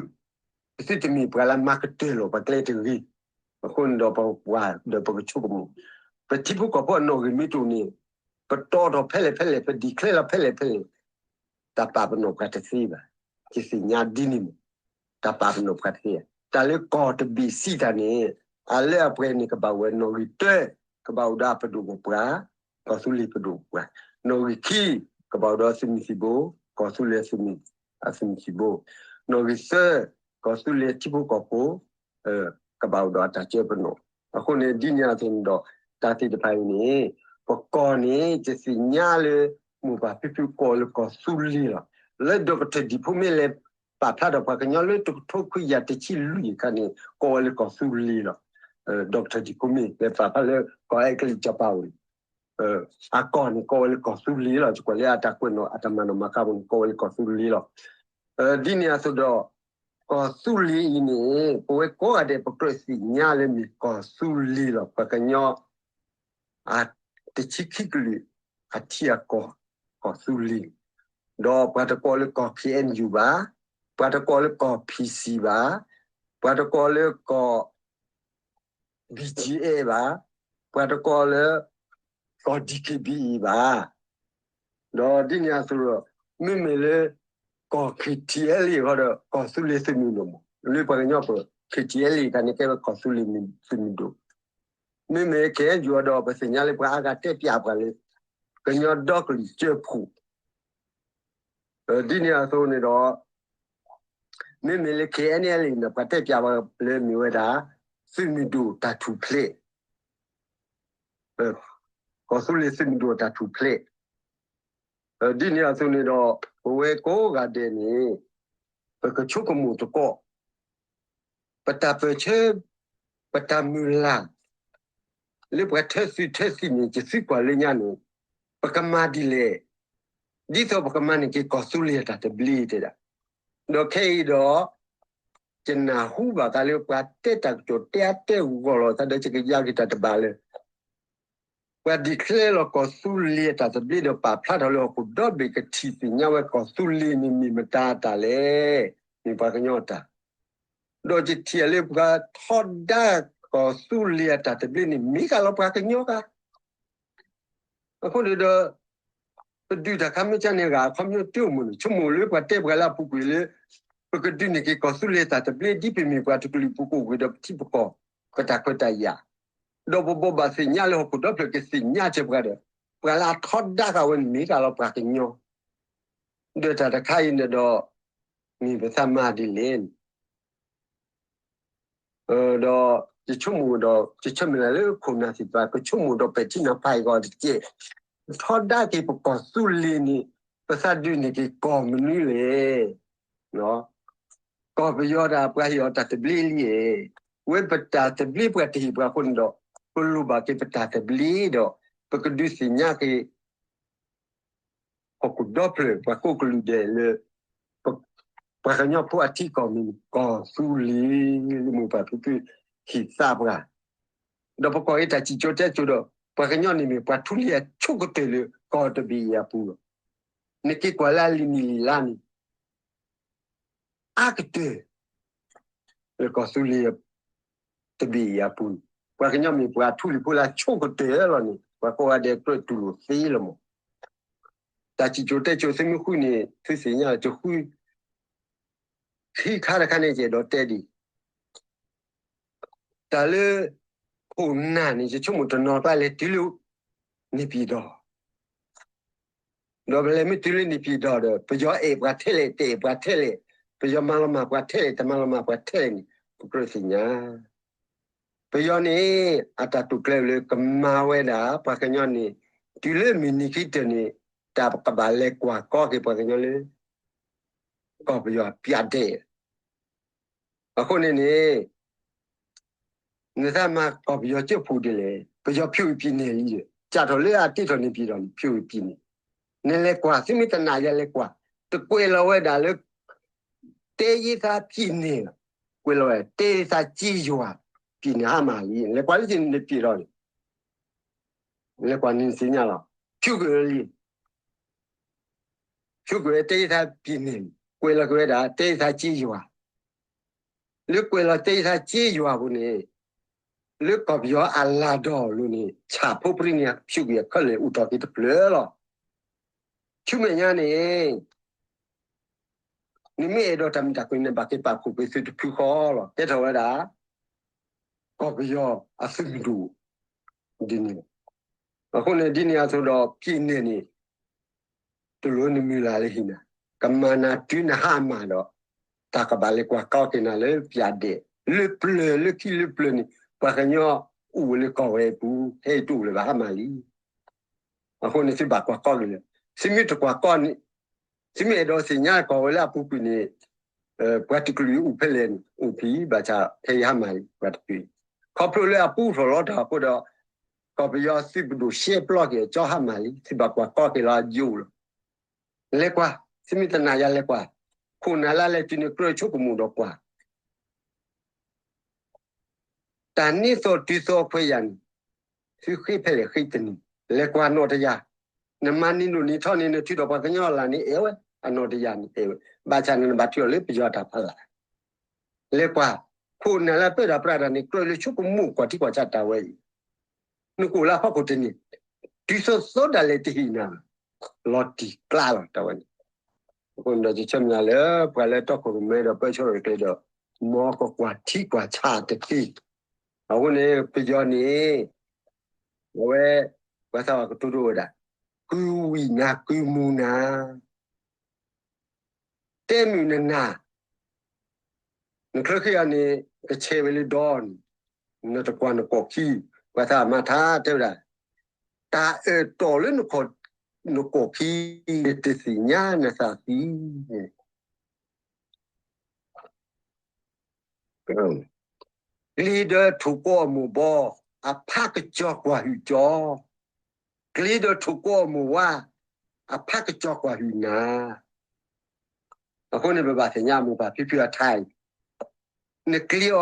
သုတမ့ၢ်ပှၤလၢအမၤကတၢၢ်လီၤပှၤကျဲတဂ့ၤ. အဃိန့ၣ်ဒီးပပှၤဒီးပကဆိကမိၣ်, ပထံဖိကီၢ်ဖိအနီၣ်ဂံၢ်မ့ၢ်တအိၣ်န့ၣ်, ပတီထီၣ်ဖဲလဲၣ်ဖဲလဲၣ်, ပဒံးချဲလီၤဖဲလဲၣ်ဖဲလဲၣ်, တၢ်ပာ်ပနီၣ်ပှၤတသ့ဘၣ်. ယသ့ၣ်ညါဒ်န့ၣ်မး, တၢ်ပာ်ပနီၣ်ပှၤတသ့. တၢ်လၢကီၢ်တဘ့ၣ်စံးတၢ်န့ၣ်, အလၢအပှဲၤန့ၣ် ကဘၣ်အိၣ်ဝဲနီၣ်ဂံၢ်တၢ, ကဘၣ်အိၣ်ဒီးအပဒိၣ်ပပှၢ်, ကီၢ်သူလ့ၤပဒိၣ်ပပှၢ်, နီၣ်ဂံၢ်ခံ, ကဘၣ်အိၣ်ဒီးသုးမုၢ်သံၣ်ဘိ, ကီၢ်သူလ့ၤအသုးမုၢ်သံၣ်ဘိ, နီၣ်ဂံၢ်သၢ, ကီၢ်သူလ့ၤထံဖိကီၢ်ဖိ ကဘၣ်အိၣ်ဒီးအတၢ်စၢပနီၣ်. အဃိန့ၣ် ဒ်န့ၣ်အသိးန့ၣ်ဒီး တၢ်သ့ၣ်တဖၣ်အံၤန့ၣ်, ပကီၢ်န့ၣ် ယသ့ၣ်ညါလၢ မိၢ်ပၢ်ဖံဖုကိးဝဲလၢကီၢ်သူလ့ၤလီၤ. လၢ ဒီကထၢၣ် ဒံၣ်ဖိမ့ၢ်လဲၤပာ်ဖျါထီၣ်ပှၤကညီလၢတကထိခွံကယၤတဆံလွံၢ်အခါန့ၣ် ကိးဝဲလၢကီၢ်သူလ့ၤလီၤ. ဒီကထၢၣ် ဒံၣ်ဖိမ့ၢ် လဲၤပာ်ဖျါလၢကီၢ်အဲကလံးစီၤပၤအိၣ်န့ၣ် အကီၢ်န့ၣ် ကိးဝဲလၢကီၢ်သူလ့ၤလီၤ. ယကွၢ်လၢအတၢ်ကွဲးနီၣ် အတၢ်မၤနီၣ်မၤဃါပူၤန့ၣ် ကိးဝဲလၢကီၢ်သူလ့ၤလီၤ. ဒ်န့ၣ်အသိးဒီး ကီၢ်သူလ့ၤအံၤန့ၣ် ပဝဲကိးဂၤဒဲး ပကြၢးသ့ၣ်ညါလၢမ့ၢ်ကီၢ်သူလ့ၤလီၤ. ပှၤကညီ အတဆံခံကလုာ် အထံအကီၢ် ကီၢ်သူလ့ၤ, ဒီးပှၤတကိးလၢကီၢ် ခ့ၣ်အဲၣ်ယူၣ် ဘၣ်, ပှၤတကိးလၢကီၢ် ဖံၣ်စံၣ် ဘၣ်, ပှၤတကိးလၢကီၢ် ဘံၣ်ကၠံအဲၣ် ဘၣ်, ပှၤတကိးလၢ ကီၢ် ဒံၣ်က့ၣ်ဘံၣ်အံၤ ဘၣ်. ဒီးဒ်န့ၣ်အသိးဒီး မ့မ့ၢ်လၢ ကီၢ် ခ့ၣ်ထံၣ်အဲလ့ၣ် ဃီဒီး ကီၢ်သူလ့ၤသုးမုၢ်ဒိၣ်မး လၢပှၤကညီပူၤ ခ့ၣ်ထံၣ်အဲလ့ၣ် တၢ်န့ၣ်ကဲဝဲကီၢ်သူလ့ၤသုးမုၢ်ဒိၣ်, မ့မ့ၢ် ခ့ၣ်အဲၣ်ယူၣ် အီၤဒီး ပသ့ၣ်ညါလၢပှၤအါဂၤတဲပၠးပှၤလၢ ကညီဒီကလုာ်စၢဖှိၣ် ဒ်န့ၣ်အသိးန့ၣ်ဒီး မ့မ့ၢ်လၢ ခ့ၣ်အဲၣ်ယူၣ် န့ၣ် ပှၤတဲပၠးပှၤလၢမ့ၢ်ဝဲဒၣ် သုးမုၢ်ဒိၣ်တၢ်ထူၣ်ဖျဲး, ကီၢ်သူလ့ၤသုးမုၢ်ဒိၣ်တၢ်ထူၣ်ဖျဲး, ဒ်န့ၣ်အသိးန့ၣ်ဒီး ပဝဲကိးဂၤဒဲးန့ၣ် ပကဆိကမိၣ်သကိး ပတၢ်ပၢၢ်ဆၢ ပတၢ်မုၢ်လၢ် လၢပှၤထၢသုးထၢသံၣ်န့ၣ် ယသံကွၢ်လၢညါန့ၣ် ပကမၤဒ်လဲၣ်. ဒ်သိးပကမၤန့ၢ်က့ၤကီၢ်သူလ့ၤအတၢ်သဘျ့တဲဒၣ်. ဒီးခဲအံၤဒီး ယနၢ်ဟူဘၣ်ဃးလၢပှၤတဲတၢ်ကစီၣ်တဲအါတဲဂီၢ်လိာ်သးဒီး ယကယါက့ၤတၢ်တဘၣ်လၢ ပှၤ declare လီၤကီၢ်သူလ့ၤအတၢ်သဘျ့ဒီးပာ်ဖျါထီၣ်လၢဟီၣ်ခိၣ်ဒီဘ့ၣ် ကထံၣ်သ့ၣ်ညါဝဲကီၢ်သူလ့ၤန့ၣ်မ့ၢ်မတၤအတၢ်လဲၣ်, မ့ၢ်ပှၤကညီအတၢ်, ဒီးယထံၣ်လၢပှၤထီဒါကီၢ်သူလ့ၤအတၢ်သဘျ့န့ၣ် မ့ၢ်ဃာ်လီၤပှၤကညီဃာ် အဃိန့ၣ်ဒီး ပဒုးတၢ်ခါမ့ၢ်ကန့ၣ်ဂ့ၤ အခီပညီတအိၣ်မးန့ၣ် ဆိကမိၣ်လၢပှၤတဲပှၤလၢအပူၤကွံာ်လၢ ပကဒုးန့ၢ်က့ၤကီၢ်သူလ့ၤအတၢ်သဘျ့ ဒ်ပမ့ၢ်ပှၤတကလုာ်ပူၤကအိၣ်ဂ့ၤဒီးပထံပကီၢ် ပတၢ်ခွဲးတၢ်ယာ်, ဒီးပဘိးဘၣ်သ့ၣ်ညါလၢဟီၣ်ခိၣ်ဒီဖျၢၣ်ကသ့ၣ်ညါစၢၤပှၤဒီး ပှၤလၢအထီဒါဃာ်ဝဲန့ၣ်မ့ၢ်ဃာ်လီၤပှၤကညီ, ဒီးတၢ်တခါအံၤန့ၣ်ဒီး မ့ၢ်ပသးမၤဒ်လဲၣ်န့ၣ် ဒီးယဆိကမိၣ်ဒီး ယဆၢမုၢ်လၢ်လၢခိၣ်နၢ်သ့ၣ်တဖၣ် ကဆိကမိၣ်ဒီးပဲာ်ထံနီၤဖးအံၤဂီၢ်တက့ၢ်. ထီဒါက့ၤပကီၢ်သူလ့ၤန့ၣ် ပသးဒုးန့ၢ်က့ၤကီၢ်မနုၤလဲၣ်. ကီၢ်ပယီၤဒၣ်ပှၤဟ့ၣ်အီၤတၢ်သဘျ့လံဧါ. ဝဲပတၢ်သဘျ့ပှၤတဟ့ၣ်ပှၤအဃိန့ၣ်ဒီး ပလိၣ်ဘၣ်က့ၤပတၢ်သဘျ့ဒီး ပကဒုးသ့ၣ်ညါက့ၤ ဟီၣ်ခိၣ်ဒီဖျၢၣ် ပှၤကိးကလုာ်ဒဲးလၢ ပှၤကညီဖိအထံကီၢ်မ့ၢ်ကီၢ်သူလ့ၤလၢမိၢ်ပၢ်ဖံဖုဟ့ၣ်သးပှၤ, ဒီးပကွၢ်က့ၤတၢ်စံၣ်စိၤတဲစိၤဒီး ပှၤကညီန့ၣ်မ့ၢ်ပှၤထူလံအဆိကတၢၢ်လၢကီၢ်တဘ့ၣ်အံၤအပူၤလီၤ. နက့ၤကွၢ်လၢအလံာ်နံၣ်လံာ်လါန့ၣ် အါကတၢၢ် လၢကီၢ်သူလ့ၤတဘ့ၣ်အံၤအပူၤန့ၣ် ပှၤကညီမ့ၢ်ပှၤထူလံၤဖိလၢအဆိကတၢၢ်လီၤန့ၣ် ပှၤကိးဂၤဒဲးကြၢးတူၢ်လိာ်သ့လီၤမး. တၢ်စံၣ်စိၤတဲစိၤသုမ့ၢ်ဃုန့ၣ် သုသ့ၣ်ညါတဃု ခံခါတခါန့ၣ် ယအဲၣ်ဒိးတဲဒ်အံၤ, တၢ်လၢ ခိၣ်နၢ်န့ၣ် ယဆိကမိၣ်တနီၤကျါလဲၤတုၤလၢ န့ၣ်ပံၤဒီး ဒီးပလဲၤမ့ၢ်တုၤလၢန့ၣ်ပံၤဒီးဒီး ပယီၤအဲၣ်ပှၤထဲလဲၣ် တအဲၣ်ပှၤထဲလဲၣ်, ပယီၤမၤလီၤမၢ်ပှၤထဲလဲၣ် တမၤလီၤမၢ်ပှၤထဲလဲၣ်န့ၣ် ပကြၢးသ့ၣ်ညါ. ပယီၤန့ၣ် အတၢ်တိာ်ကျဲၤလၢကမၤဝဲဒၣ် ပှၤကညီန့ၣ် တုၤလၢမုၢ်နံၤခံကတၢၢ်န့ၣ် တၢ်ကဘၣ်လဲၤကွၢ်ကီက့ၤပှၤကညီလၢ ကီၢ်ပယီၤပၠးဒဲး အဃိန့ၣ်န့ၣ် နသးမၤကီၢ်ပယီၤကၠိဖိဒ်လဲၣ်, ပယီၤဖျိအပျံၤန့ၢ်လံဒီး စးထီၣ်လၢအတ့ထီၣ်န့ၢ်ပံၤဒီးန့ၣ် ဖျိအပျံၤန့ၢ်, နလဲၤကွၢ် သုမ့ၢ်တနာ်ယလဲၤကွၢ်, တကွဲးလီၤဝဲဒၣ်လၢ တဲယသးပျံၤန့ၢ်လီၤ, ကွဲးလီၤဝဲ တဲယသးစ့ယွၤ ပျံၤန့ၢ်ဟါမၢ်လံ, လဲၤကွၢ်လၢန့ၣ်ပံၤဒီးန့ၣ် လဲၤကွၢ်န့ၣ်သ့ၣ်ညါလီၤ, ဖျိကွံာ်လံ ဖျိကွံာ်ဝဲတဲယသးပျံၤန့ၢ်, ကွဲးလီၤကွံာ်ဝဲဒၣ် တဲယသးစ့ယွၤ, လၢကွဲးလီၤတဲာ်အသးစ့ယွၤအပူၤန့ၣ်, လၢကီၢ်ပယီၤအလၤဒီးလိၤန့ၣ် ဆၣ်ဖိပြံန့ၣ် ဖၠူးကွံာ်အခၢၣ်လၢအိၣ်ထီၣ်က့ၤတဖျၢၣ်လီၤ. ဆူမဲာ်ညါန့ၣ် နမ့ၢ်အဲၣ်ဒိးတၢ်မုာ်တၢ်ခုၣ်န့ၣ် ဘၣ်က့ၤပာ်ဖှိၣ်ကွံာ်သုတဖုဃီလီၤ. ကဲထီၣ်ဝဲဒၣ် ကီၢ်ပယီၤအသုးမုၢ်ဒိၣ် ဒ်န့ၣ်လီၤ. အဃိန့ၣ်ဒ်န့ၣ်အသိးဒီး က့ၤနဲၣ်န့ၣ် တလိၣ်နမုၢ်လၢ်လၢဟံၣ်နၤ, ကမၤနၤတုၤနဟါမၢ်ဒီး တၢ်ကဘၣ်လဲၤကွၢ်ကီက့ၤနၤလၢပၠးဒဲး လၢပျၢၤလၢခံလၢပျၢၤန့ၣ် ပှၤကညီအိၣ်ဝဲလၢကီၢ်ဝဲအပူၤ ဟဲအံၤတအိၣ်လၢၤဘၣ်ဟါမၢ်လံ. အဃိန့ၣ်သုဘၣ်ကွၢ်ကီက့ၤလၢ သုမ့ၢ်တကွၢ်ကီန့ၣ် သုမ့ၢ်အဲၣ်ဒိးသ့ၣ်ညါကီၢ်ဝဲလၢအပူၤကွံာ်န့ၣ် ပှၤတကလုာ်အိၣ်ဖဲလဲၣ်န့ၣ် အိၣ်ဖဲအံၤ ဘၣ်ဆၣ်ဖဲအံၤဟါမၢ်လံ ပှၤတကလုာ်, ခီဖျိလၢအပူထီၣ်လီၤတၢ်အဃိဒီး ကီၢ်ပယီၤသုးပဒိၣ်ရှဲပျီက့ၤအကၠီဟါမၢ်လံ သုဘၣ်ကွၢ်ကီက့ၤလီၤအယိာ်လီၤ. လဲၤကွၢ် သုမ့ၢ်တနာ်ယၤလဲၤကွၢ်, ခိၣ်နၢ်လၢလဲၤတုၤန့ၣ် ကြၢးဆိကမိၣ်ဒီးကွၢ် တၢ်နံၣ်သီတုၤသီခွဲးယာ်န့ၣ် သုဃ့ဖဲလဲၣ်ဃ့တနံၤ လဲၤကွၢ်နီၣ်တယၢ်, နမၤနံၤဒိၣ်နံၤထီန့ၣ် နထုးထီၣ်ပှၤကညီအလၢ်န့ၣ်အဲၣ်ဝဲ, အနီၣ်တယၢ်န့ၣ်အဲၣ်ဝဲ, ဘၣ်ဆၣ်န့ၣ်နဘၣ်ထုးအီၤလၢပယီၤတၢ်ဖီလာ် လဲၤကွၢ်, ခိၣ်နၢ်လၢပၢတၢ်ပြးတၢ်န့ၣ် ကြၢးလၢဆိကမိၣ်ကွၢ်ထံကွၢ်ဆးတၢ်ဝဲအံၤ, နကအိၣ်လၢအဖီခိၣ်တန့ၢ်, တုၤသိးသိးဒၣ်လဲာ်တဟ့ၣ်နၤဘၣ်, လီၤတံၢ်ကျါလီၤတၢ်ဝဲန့ၣ်, အဃိန့ၣ်ဒီးယဆၢမုၢ်လၢ်လၢ ပှၤလၢတီခိၣ်ရိၣ်မဲဒီးပၢဆှၢရိၣ်ကျဲဒီး မ်ကကွၢ်ထံကွၢ်ဆးတသ့, အဃိန့ၣ် ပယီၤန့ၣ် အဝဲ ပှၤသးဝဲကတိၤဒိဝဲဒၣ်, ကုဝံၣ်နၤကုမူနၤ တဲမုၢ်နနၢ်, နချၢဃ့အီၤန့ၣ် ကဆဲးဝဲလၢဒီန့ၣ်, နတကွၢ်နကီၢ်ခံ, ပှၤသးမၤထါတဲဝဲဒၣ်, တၢ်အၢၣ်တီၢ်လၢနကီၢ်ခံ တသ့ၣ်ညါနသးသံန့ၣ် ကျ့ဒီးထိၣ်ကိးအမိၢ်ဘီ, အဖးကစီၤကွၢ်ဟုၣ်ကၠီ, ကျ့ဒီးထိၣ်ကိးအမိၢ်ဝါ, အဖးကစီၤကွၢ်ဟုၣ်နၤ, အဃိန့ၣ် ပဘၣ်သ့ၣ်ညါမိၢ်ပၢ်ဖံဖုအထါအံၤ, နကျ့အီၤလီၤ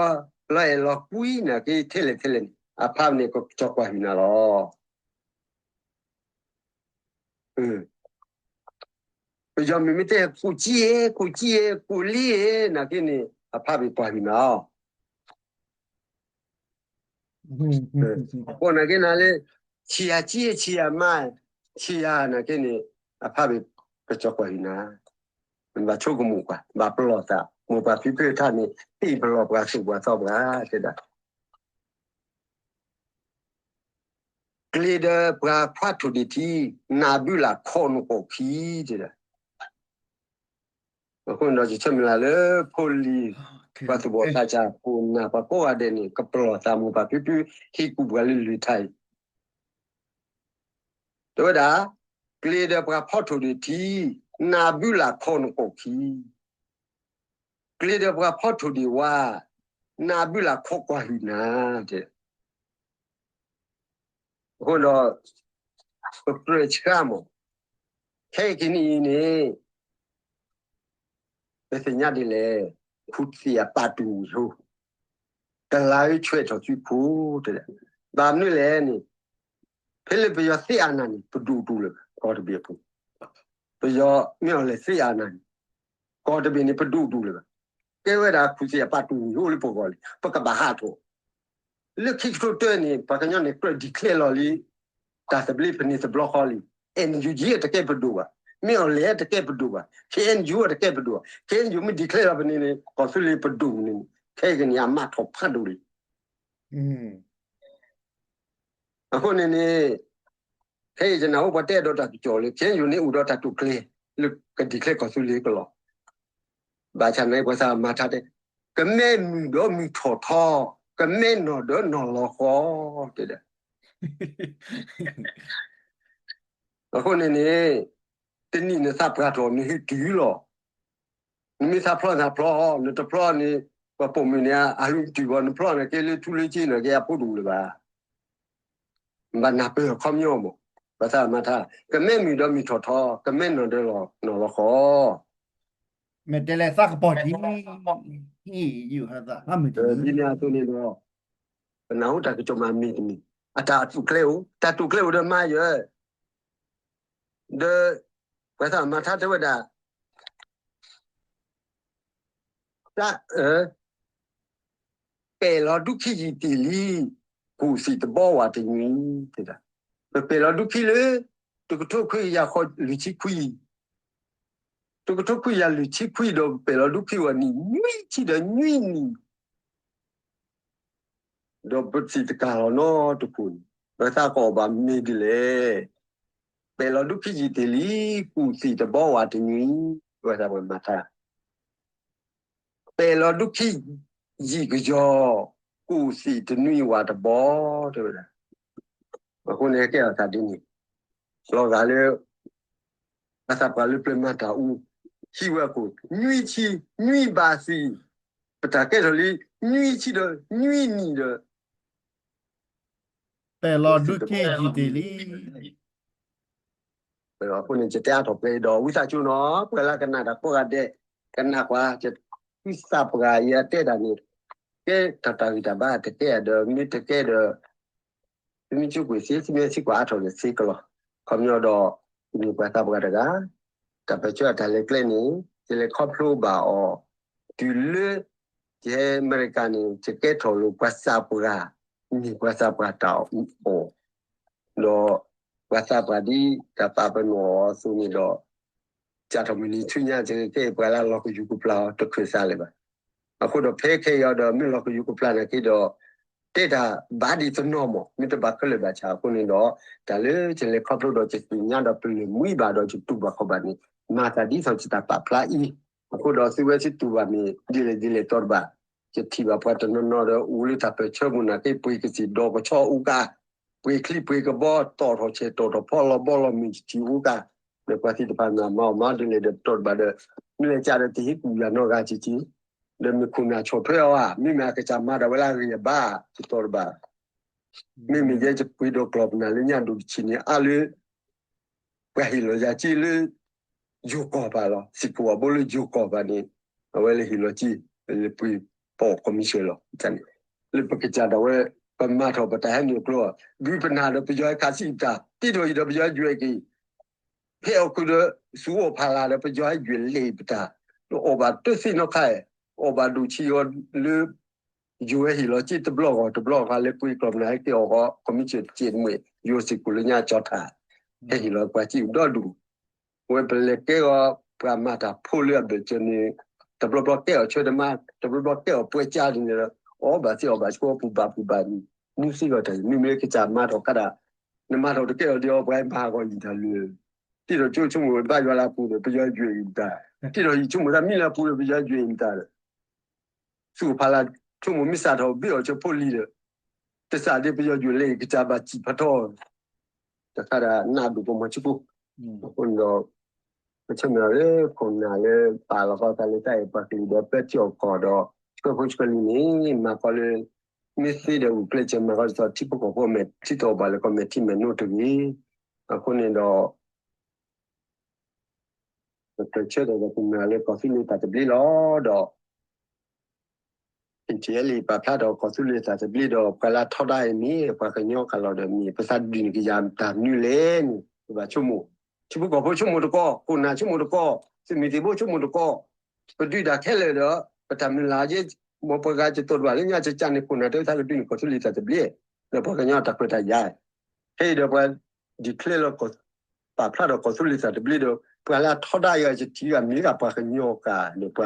အဲၣ်လီၤကွံနၤက့ ထဲလဲၣ်ထဲလဲၣ်န့ၣ် အဖးန့ၣ်ကစီၤကွၢ်ဟုၣ်နၤလီၤ. ပယီၤမ့မ့ၢ်တဲ ကူၣ်ကံၢ်ဧၢ, ကူၣ်ကံၢ်ဧၢ, ကူၣ်လံဧၢ နာ်က့န့ၣ် အဖးဘ့ၣ်ကွၢ်ဟုၣ်နၤလီၤ. အဃိနာ်က့နၤလၢ ဆံးယၤကံၢ် ဆံးယၤမါ, ဆံးယၤနာ်က့န့ၣ် အဖးဘ့ၣ်ကစီၤကွၢ်ဟုၣ်နၤ, ဘၣ်ဆိကမိၣ်ကွၢ်, ဘၣ်ပလီၢ်သး, မိၢ်ပၢ်ဖံဖုထါန့ၣ် ဟ့ၣ်ပလီၢ်ပှၤသူၣ်ပှၤသီပှၤတဲဒၣ် ကျ့ဒီးပှၤဖးထိၣ်ဒ့ၣ်ထံ, နးဘုလၢ်ခီနကီၢ်ခံ, တဲဒၣ်. အဃိန့ၣ်ဒီး ယဆၢမုၢ်လၢ်လၢ ဖိလံၤ ပှၤသူၣ်ဘီၣ်သးစၢ် ခိၣ်နၢ်ပှၤကိးဂၤဒဲးန့ၣ် ကပလီၢ်သးမိၢ်ပၢ်ဖံဖု ဟ့ၣ်ကူၣ်ပှၤလၢလွံၢ်ထါအံၤ တဲဝဲဒၣ်, ကျ့ဒီးပှၤဖးထိၣ်ဒ့ၣ်ထံ, နးဘုလၢ်ခီနကီၢ်ခံ, ကျ့ဒီးပှၤဖးထိၣ်ဒ့ၣ်ဝါ, နးဘုလၢ်ခီကွၢ်ဟုၣ်နၤ, တဲ အဃိဒီး ပကြၢးဆှၢမး, ခဲအံၤကနံၣ်အံၤန့ၣ် ပသ့ၣ်ညါဒ်လဲၣ်, ခူၣ်သ့ၣ်အပာ်တူၢ်ဝံၤလိၤ, တလးဧၢဆွဲးထီၣ်စုခိၣ်တဲ, ဘၣ်မနုၤလဲၣ်န့ၣ်, ဖဲလၢပယီၤသ့အနၢ်န့ၣ် ပဒိၣ်တူၢ်လၢၤဘၣ် ကီၢ်တဘ့ၣ်အပူၤ, ပယီၤမ့ၢ်အီၤလဲၤသ့အနၢ်န့ၣ် ကီၢ်တဘ့ၣ်န့ၣ် ပဒိၣ်တူၢ်လၢၤဘၣ်. ကဲဝဲဒၣ်ခူၣ်သ့ၣ်အပာ်တူၢ်ဝံၤအိၣ်လၢပဂီၢ်လံ ပကဘၣ်ဟးထီၣ် လၢခံကထိတၢန့ၣ် ပှၤကညီန့ၣ် ကြၢး declare လီၤလံ တၢ်သဘျ့ ပန့ၢ်တဘျီဃီလံ. NUG အတကဲပဒိၣ်ဘၣ်, မ့ၢ်အီၤလဲၤအတကဲပဒိၣ်ဘၣ်, KNU အတကဲပဒိၣ်ဘၣ်, KNU မ့ၢ် declare လီၤပန့ၢ်န့ၣ် ကီၢ်သူလ့ၤပဒိၣ်န့ၣ် ခဲအံၤကနံၣ်အမးထီၣ်ဖးဒိၣ်လံ. အဃိန့ၣ်န့ၣ် ခဲအံၤယနၢ်ဟူပှၤတဲဒီးတၢ်ကစီၣ်လၢ KNU န့ၣ်အိၣ်ဒီးတၢ်တိာ်ကျဲၤ လၢက declare ကီၢ်သူလ့ၤကလီၤ. ဘၣ်ဆၣ်န့ၣ်ပှၤသးမၤထါတဲ, ကမဲမုၢ်ဒီးမုၢ်ထီၣ်ထီ, ကမဲနီၢ်ဒီးနီၢ်လီၤဃီ, တဲဒၣ်. အဃိန့ၣ်န့ၣ် တနံၣ်နသးပှၢ်ထီၣ် နဟ့ၣ်တုၤလီၤ. နမ့ၢ်သးဖျီနသးဖျီ, နတဖျီန့ၣ် ပှၤပိာ်မုၣ်န့ၣ် အဟ့ၣ်တုၤဘၣ်, နဖျီန့ၣ်က့လၢထူလၢက့န့ၣ်က့ အဖိတအိၣ်လၢၤဘၣ်. ဘၣ်နၢ်ပၢၢ်အခီပညီမး, ပှၤသးမၤထါ, ကမဲမုၢ်ဒီးမုၢ်ထီၣ်ထီ, ကမဲနီၢ်ဒီးနီၢ်လီၤဃီ. မ့ၢ်တဲလဲၤသးကပီၤထံ, ဟ့ၣ်ယုၢ်ဟးသး, ဒ်န့ၣ်အသိးန့ၣ်ဒီး ပနၢ်ဟူတၢ်ကစီၣ်မၤမ့ၢ်တမ့ၢ်, အတၢ်တိာ်ကျဲၤအိၣ်, တၢ်တိာ်ကျဲၤအိၣ်ဒီးမၤယၢၤ, ဒီး ပှၤသးမၤထါတဲဝဲဒၣ် တၢ်အၢ ပအဲၣ်လီၤဒူၣ်ခံယံာ်တ့ၢ်လံ, ကူၣ်သံးတဘီဝးတနွံ, ပအဲၣ်လီၤဒူၣ်ခံလၢ တကထိခွံကယၤဃီလွံၢ်ဆံခွံ, တကထိခွံကယၤလွံၢ်ဆံခွံဒီး ပအဲၣ်လီၤဒူၣ်ခံဝဲနံၣ်နွံဆံဒီးနွံနံၣ် ဒီးပသံးတကးလီၤနီတပူၤန့ၣ် ပသးကအီၣ်ဘၣ်မ့ၢ်ဒ်လဲၣ်. ပအဲၣ်လီၤဒူၣ်ခံယံာ်တ့ၢ်လံ, ကူၣ်သံးတဘီဝးတနွံ, ပဝဲသးပှဲၤမၤတၢ် ပအဲၣ်လီၤဒူၣ်ခံယံာ်ကယီၤ, ကူၣ်သံးတနွံဝးတဘီ, တဲဝဲဒၣ်. အဃိန့ၣ်ကဲထီၣ်သးဒ်န့ၣ်, လီၤဂာ်လၢ ပှၤသးပှၢ်လၢပျၢၤမၤတၢ်အူ, ဟံးဝဲအခိၣ် နွံဆံ, နွံဘးသံး, ပတၢ်ကဲထီၣ်လံ, နွံဆံဒီးနွံနံၣ်ဒီး ပအဲၣ်လီၤဒူၣ်ခံယံာ်တ့ၢ်လံ. အဃိန့ၣ် ယတဲအါထီၣ်ပှဲၤဒီး ဝံသးစူၤနီၤ ပှၤလၢကနၣ်တၢ်ကိးဂၤဒဲး, ကနၣ်ကွၢ်, ဝံသးပှၢ်ယတဲတၢ်န့ၣ်, ကဲထီၣ်တၢ်ဂံၢ်တၢ်ဘါတကဲဒီး မ့ၢ်တကဲဒီး သုမ့ၢ်ကၠိကွံာ်သ့, သုမ့ၢ်စံးကွၢ်အါထီၣ်ဒီးသ့ကလီၤ. ခီပညီဒီး မ့ၢ်ပှၤသးပှၢ်တဂၤ, တၢ်ပၢဆှၢအတၢ်လဲၤကျဲန့ၣ် ယလဲၤခီဖျိဘၣ်အီၤ, တုၤလၢ ယဟဲအမဲရကၤန့ၣ် ယကဲထီၣ်လိာ်ပှၤသးပှၢ်, မ့ၢ်ပှၤသးပှၢ်တၢ်အီၣ် ဒီးပှၤသးပှၢ်ဒ်တၢ်ပာ်ပနီၣ်အီၤအသိးန့ၣ်ဒီး စးထီၣ်မုၢ်နံၤဆူညါ ယကဲပှၤလၢလီၤကယူၤကပျၢ်အီၤတချုးသးလၢၤဘၣ်. အဃိဒီးဖဲခဲအံၤအီၤဒီး မ့ၢ်လီၤကယူၤကပျၢ်နာ်က့ဒီး တဲတၢ်ဘၣ်ဒ်သိးနီၢ်မး မ့ၢ်တဘၣ်ခဲလၢာ်ဘၣ်ဆၣ်အဃိန့ၣ်ဒီး တၢ်လၢယလဲၤခီဖျိဒီးယသ့ၣ်ညါဒီးပလၢၢ်မှံဘၣ်ဒီးယတူၢ်ဘၣ်ခီၣ်ဘၣ်န့ၣ် မၤသးဒ်သိးယတၢ်ပာ်ဖျါအံၤ, အဃိဒီးသုဝဲသုတူၢ်ဘၣ်မ့ၢ်ဒ်လဲၣ်ဒ်လဲၣ်တီတဘၣ်, ယထံၣ်ဘၣ်ပှၤတနီၤနီၤဒီး အိၣ်လၢတၢ်ပၢၢ်ဆၢမုၢ်နၤက့ ပှ့ၤကသံၣ်ဒီကဆီအူကါ, ပှ့ၤချံပှ့ၤကဘီ တီၣ်ထီၣ်ဆဲးတီၣ်ထီၣ်ဖီလီၤဘီလီၤမုၢ်တထံၣ်အူကါ, ဒီးပှၤသ့ၣ်တဖၣ်န့ၣ် မၤအီၣ်မၤဒ်လဲၣ်ဒီးတီတဘၣ်ဒီး မ့ၢ်လဲၤကဒီးတဟံးကူၣ်ယၤနီတဂၤက့ၤက့ၤ, ဒီးမ့ၢ်ခိၣ်နၢ်ဆီၣ်ထွဲအီၤဧါ, မ့မ့ၢ်အကစၢ်မၤဒၣ်ဝဲလၢအဂ့ၤအဘၣ် ယတီတဘၣ် မ့မ့ၢ်ယဲယပှ့ၤဒီးကျီၢ်ပနၢ်လၢညၣ်ဒိၣ်တဆံန့ၣ် အါလၢ ပှၤဟ့ၣ်လီၤယၤက့လၢ ယိၤကီၢ်ပၤလီၤ. စံာ်ပူၤအဘိလၢယိၤကီၢ်ပၤန့ၣ် အဝဲလၢဟ့ၣ်လီၤက့ လၢပှ့ၤပိာ် commission လီၤ. လၢပကစၢ်ဒၣ်ဝဲ ပမၤထီၣ်ပတၢ်ဟဲနုာ်ကျိ ဒုးပနၢ်ဒီးပယီၤဟဲခးဆံးပတၢ် တ့ထီၣ်အံၤဒီးပယီၤဟဲယွဲၢ်က့ၤ ဖဲအီၣ်ခုးဒီး ဆူအီၣ်ဖးလၢ်ဒီးပယီၤဟဲယွဲၢ်လ့ၤပတၢ်, ဒီးအီၣ်ဘၣ်တသ့နီတခါ, အီၣ်ဘၣ်ဒိၣ်ဆံးအီၤလၢ ယိၤဝဲဟ့ၣ်လီၤက့တဘျီဂီၢ်တဘျီဂီၢ် လၢပှ့ၤကျီၢ်ပနၢ်ဟဲက့ၤအီၣ်ဂီၤ commission တက့ၢ်တမှဲၢ် ယိၤစံာ်ပူၤလၢညါကၠီထၣ် ဟဲဟ့ၣ်လီၤပှၤက့အူဒီဒူၣ်, ဝဲပလဲၤကဲဂီၤ ပှၤမၤတၢ်ဖိလၢအဘၢၣ်စၢၤန့ၣ် တဘျီဘျီကဲအီၤဆၢတမါ, တဘျီဘျီကဲအီၤပှဲၤကါဒ်န့ၣ်ဒီး အီၣ်ဘၣ်သ့အီၣ်ဘၣ်ဆိ ပူၤဘၣ်ပူၤဘၣ်န့ၣ် မူသ့ဂီၢ်တၢ် မ့မ့ၢ်လၢကစၢ်မၤထီၣ်ခါဒၣ် နမၤထီၣ်တကဲအီၤဒီး ပှၤမၤဂီၢ်ယံၤတၢ်လၢ တ့ထီၣ်ကၠိဆိကမိၣ်ဘါယွၤလၢအပူၤဒီး ပယီၤယွဲၢ်အံၤမတၤ, တ့ထီၣ်ယံၤဆိကမိၣ်တၢ်မံလၢအပူၤဒီး ပယီၤယွဲၢ်အံၤမတၤဒီး ဆူၣ်ဖးလၢဆိကမိၣ်မ့ၢ်စးထီၣ်ဘ့ၣ်အီၤဆၢဖိလံၤဒီး တစးဒ်ပယီၤယွဲၢ်လ့ၤကစၢ်ဘၣ်စံၣ်ဖးထီ တခါဒၣ်နးဒိၣ်ပမီၤဆံဖိ, အဃိန့ၣ်ဒီး ပဆၢမုၢ်လၢခိၣ်နၢ်လၢပာ်လီၤဃီသးလၢတၢ်အဲၣ်ပှၤကလုာ်ဒီးပၢထံအီၣ်ကီၢ်ဒီး ဆှၢဖိဆှၢလံၤန့ၣ် မၤဃီလၢ မ့ၢ်သ့ဒီးဂုာ်ကျဲးစၢးမၤဃီဒ်သိးထံဖိကီၢ်ဖိမဲာ်ထံတအိၣ်ဘၣ်လၢ ကီၢ်မဲာ်ထံမဲာ်နိတဂ့ၤ, အဃိန့ၣ်ဒီး ပကျဲးစၢးဒီးပမၤလၢကီၢ်သူလ့ၤတၢ်သဘျ့လီၤဒီး KTLA ပာ်ဖျါထီၣ်ကီၢ်သူလ့ၤတၢ်သဘျ့ဒီး ပှၤလၢထီဒါအံၤမ့ၢ် ပှၤကညီကလီၤဒီးမ့ၢ် ပသးဒုးန့ၢ်ကယၤတၢ်နုာ်လဲၣ်န့ၣ် ပဘၣ်ဆိကမိၣ်, ထံဖိကီၢ်ဖိဆိကမိၣ်တကီၢ်, ခိၣ်နၢ်ဆိကမိၣ်တကီၢ်, သုးမုၢ်သံၣ်ဘိဆိကမိၣ်တကီၢ်, ပဒုးတၢ်ခဲလၢာ်ဒီး ပတၢ်မုၢ်လၢ်ယဲ မ်ပှၤဂၤကတိၤတဘၣ်လၢညါ ကစၢ်န့ၣ်ခိၣ်နၢ်တဲဝဲသးကဒုးန့ၢ်ကီၢ်သူလ့ၤတၢ်သဘျ့ ဒီးပှၤကညီတၢ်ခွဲးတၢ်ယာ် ခဲအံၤဒီးပှၤ declare လီၤ ပာ်ဖျါထီၣ်ကီၢ်သူလ့ၤတၢ်သဘျ့ဒီး ပှၤလၢအထီဒါအံၤ ယထံၣ်ဂၤမ့ၢ်ဂၤပှၤကညီကၤဒီးပှၤ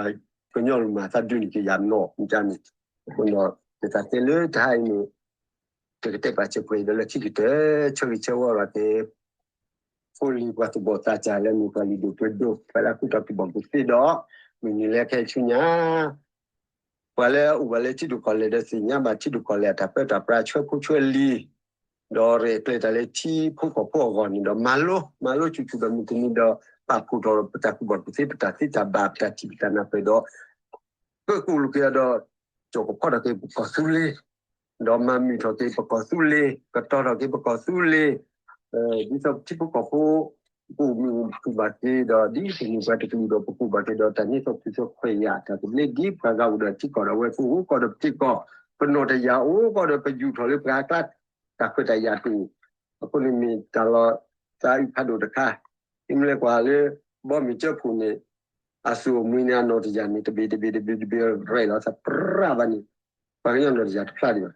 ကညီလၢမၤသးဒုးန့ၢ်ကယၤနီၢ်မ့ၢ်ကန့ၣ်, အဃိဒီး ယသးတဲလၢတဟါအံၤန့ၣ် တကတဲပာ်စၢၤပှဲၤဒီးလၢခံကတၢၢ် ဆၢဂ့ၤဆၢဝါဘၣ်က့ၤ ဖိလံၤပှၤသူၣ်ဘီၣ်သးစၢ်လၢမ့ၢ်ပှၤလုၢ်ဒိၣ်ပှ့ၤဒိၣ် ပှၤလၢအဃုထီၣ်ကူၣ်ဘၣ်ကူၣ်သ့ဒီး မုၢ်နံၤလၢခဲဆူညါ ပှၤလၢအအိၣ်ဘၣ်လၢထံဒိၣ်ကီၢ်လဲၢ်ဒီးသ့ၣ်ညါဘၣ်ထံဒိၣ်ကီၢ်လဲၢ်အတၢ်ပၢတၢ်ပြးဆှၢဖိဆှၢလံၤ, ဒီးရဲၣ်ကျဲၤတၢ်လၢထံဖိကီၢ်ဖိအဂီၢ်န့ၣ်ဒီး မၤလိ မၤလိဆူၣ်ဆူၣ်ဒီးမုၢ်တနံၤဒီး ပာ်ဖှိၣ်ထီၣ်ပတၢ်ကူၣ်ဘၣ်ကူၣ်သ့ ပတၢ်သ့တၢ်ဘၣ် ပတၢ်ထံၣ်ပတၢ်နၢ်ပၢၢ်ဒီး ပကိၣ်လိာ်က့ၤအီၤဒီး ကၠီၣ်ကဖီၣ်ထီၣ်က့ၤပကီၢ်သူလ့ၤ, ဒီးမၤမုာ်ထီၣ်က့ၤပကီၢ်သူလ့ၤ, ကတီၤထီၣ်က့ၤပကီၢ်သူလ့ၤ, ဒ်သိးထံဖိကီၢ်ဖိ ပအိၣ်မုာ်အိၣ်ခုၣ်ဘၣ်က့ၤဒီး ဒ်ပမ့ၢ်ပှၤတကလုာ်ဒီးပကအိၣ်ဘၣ်က့ၤဒီး တၢ်န့ၢ်သီၣ်ဖှံသီၣ်ခွဲးယာ်တၢ်သဘျ့ ဒ်ပှၤဂၤအိၣ်ဒီးထံကီၢ်ဒီးအဝဲကအိၣ်ကီၢ်ဒီးပထံကီၢ်, ပနီၢ်တယာ်အိၣ်ကီၢ်ဒီးပယူာ်ထီၣ်လၢပှၤအကျါ တၢ်ခွဲးတၢ်ယာ်တအိၣ်, အဃိန့ၣ်မ့ၢ်တၢ်လီၤသးအုးဖးဒိၣ်တခါ, မ့ၢ်လဲၤကွၢ်လၢ ဘီမုၢ်ကၠၢဖှိၣ်န့ၣ် အစိၣ်အမှံၤန့ၣ် အနီၢ်တယာ်န့ၣ် တဘ့ၣ်တဘ့ၣ်တဘ့ၣ်တဘ့ၣ်ရဲၣ်လီၤသးပြးဘၣ်န့ၣ်, ပှၤကညီနီၢ်တယၢ်တဖျါဒံးဘၣ်.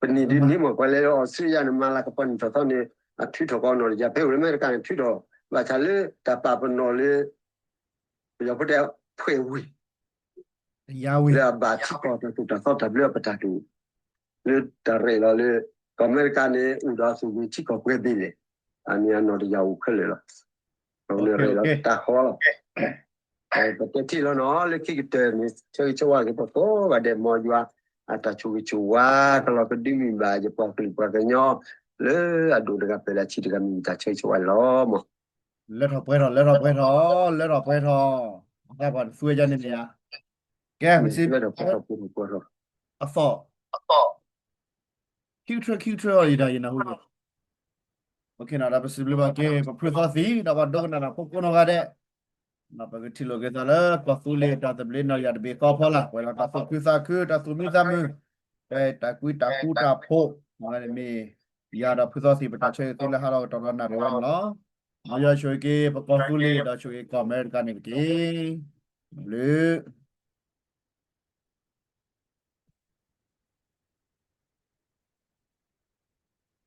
ပနံၣ်ဒ်န့ၣ်မ့ၢ်ပှၤလၢအီစထြ့လယါန့ၣ် မၤလၤကပီၤနံၣ်ထီၣ်သီန့ၣ် အထုးထီၣ်ကီးနီၢ်တယၢ် ဖဲအိၣ်လၢအမဲရကၤန့ၣ် ထုးထီၣ် ဘၣ်ဆၣ်လၢတၢ်ပာ်ပနီၣ်လၢ ပယီၤဖိတဲ ဖှဲးဝ့ၢ် လၢအဘၣ်ထံကီၢ်တၢ်သိၣ်တၢ်သီတၢ်ဘျၢအပတၢ်ကလုၢ် လၢတၢ်ရဲၣ်လီၤလၢ ကီၢ်အမဲရကၤန့ၣ် အိၣ်ဒီးအသူၣ်ဂ့ၤထံကီၢ်ပှဲၤဘ့ၣ်လဲၣ်. အန့ၣ်အနီၢ်တယၢ်အိၣ်ခဲလၢာ်လီၤ. အဝဲန့ၣ်ရဲၣ်လီၤတၢ်ဃီလီၤ. ပတဲထံၣ်လီၤနီၤ လၢခံကတၢၢ်န့ၣ် ဆၢဂ့ၤဆၢဝါက့ၤပှၤကိးဂၤဒဲး မ်ယွၤအတၢ်ဆိၣ်ဂ့ၤဆိၣ်ဝါ ကလီၤကဒုမ့ၢ်ဘၣ်ယပှၤကလုာ်ပှၤကညီ လၢအဒိၣ်တဂၤပၢၢ်လၢအဆံးတဂၤ မ့ၢ်ယတၢ်ဆၢဂ့ၤဆၢဝါန့ၣ်လီၤ. လၢထီၣ်ပှဲၤထီၣ် လၢထီၣ်ပှဲၤထီၣ် လၢထီၣ်ပှဲၤထီၣ် အသးပှၢ်တသူဝဲဒၣ်န့ၣ်မ့ၢ်ဧါ. ကဲ ပစံး လၢထီၣ်ပှဲၤထီၣ် ပှဲၤထီၣ် အသီၣ် ခံကထၢ ခံကထၢအီၤ ယတၢ်ယနၢ်ဟူ ဒီးပစံးဘျုးဘၣ်က့ၤ ပဖုသီသံၣ် ဒီးပှၤဒိကနၣ်တၢ်ဖိကိးနီၢ်ဂၤဒဲး, ပကထံၣ်လိာ်က့ၤသးလၢကီၢ်သူလ့ၤတၢ်သဘျ့နီၢ်တယၢ်တဘ့ၣ်ဃီဖီလာ် ပှဲၤဒီးတၢ်သူၣ်ခုသးခု တၢ်သူၣ်မံသးမုာ်, ဖဲတၢ်ကွံတၢ်ဃူတၢ်ဖိး မ့ၢ် ယၤဒီးဖုသီသံၣ် ပတၢ်ဆၢဂ့ၤသုလၢဟးထီၣ်ကတီၢ်ဒီးနၣ်ရံၣ်ဝဲန့ၣ်လီၤ. မ်ယွၤဆိၣ်ဂ့ၤက့ၤ ပကီၢ်သူလ့ၤ ဒီးဆိၣ်ဂ့ၤကီၢ်အမဲရကၤန့ၣ်တက့ၢ်. ဘျုး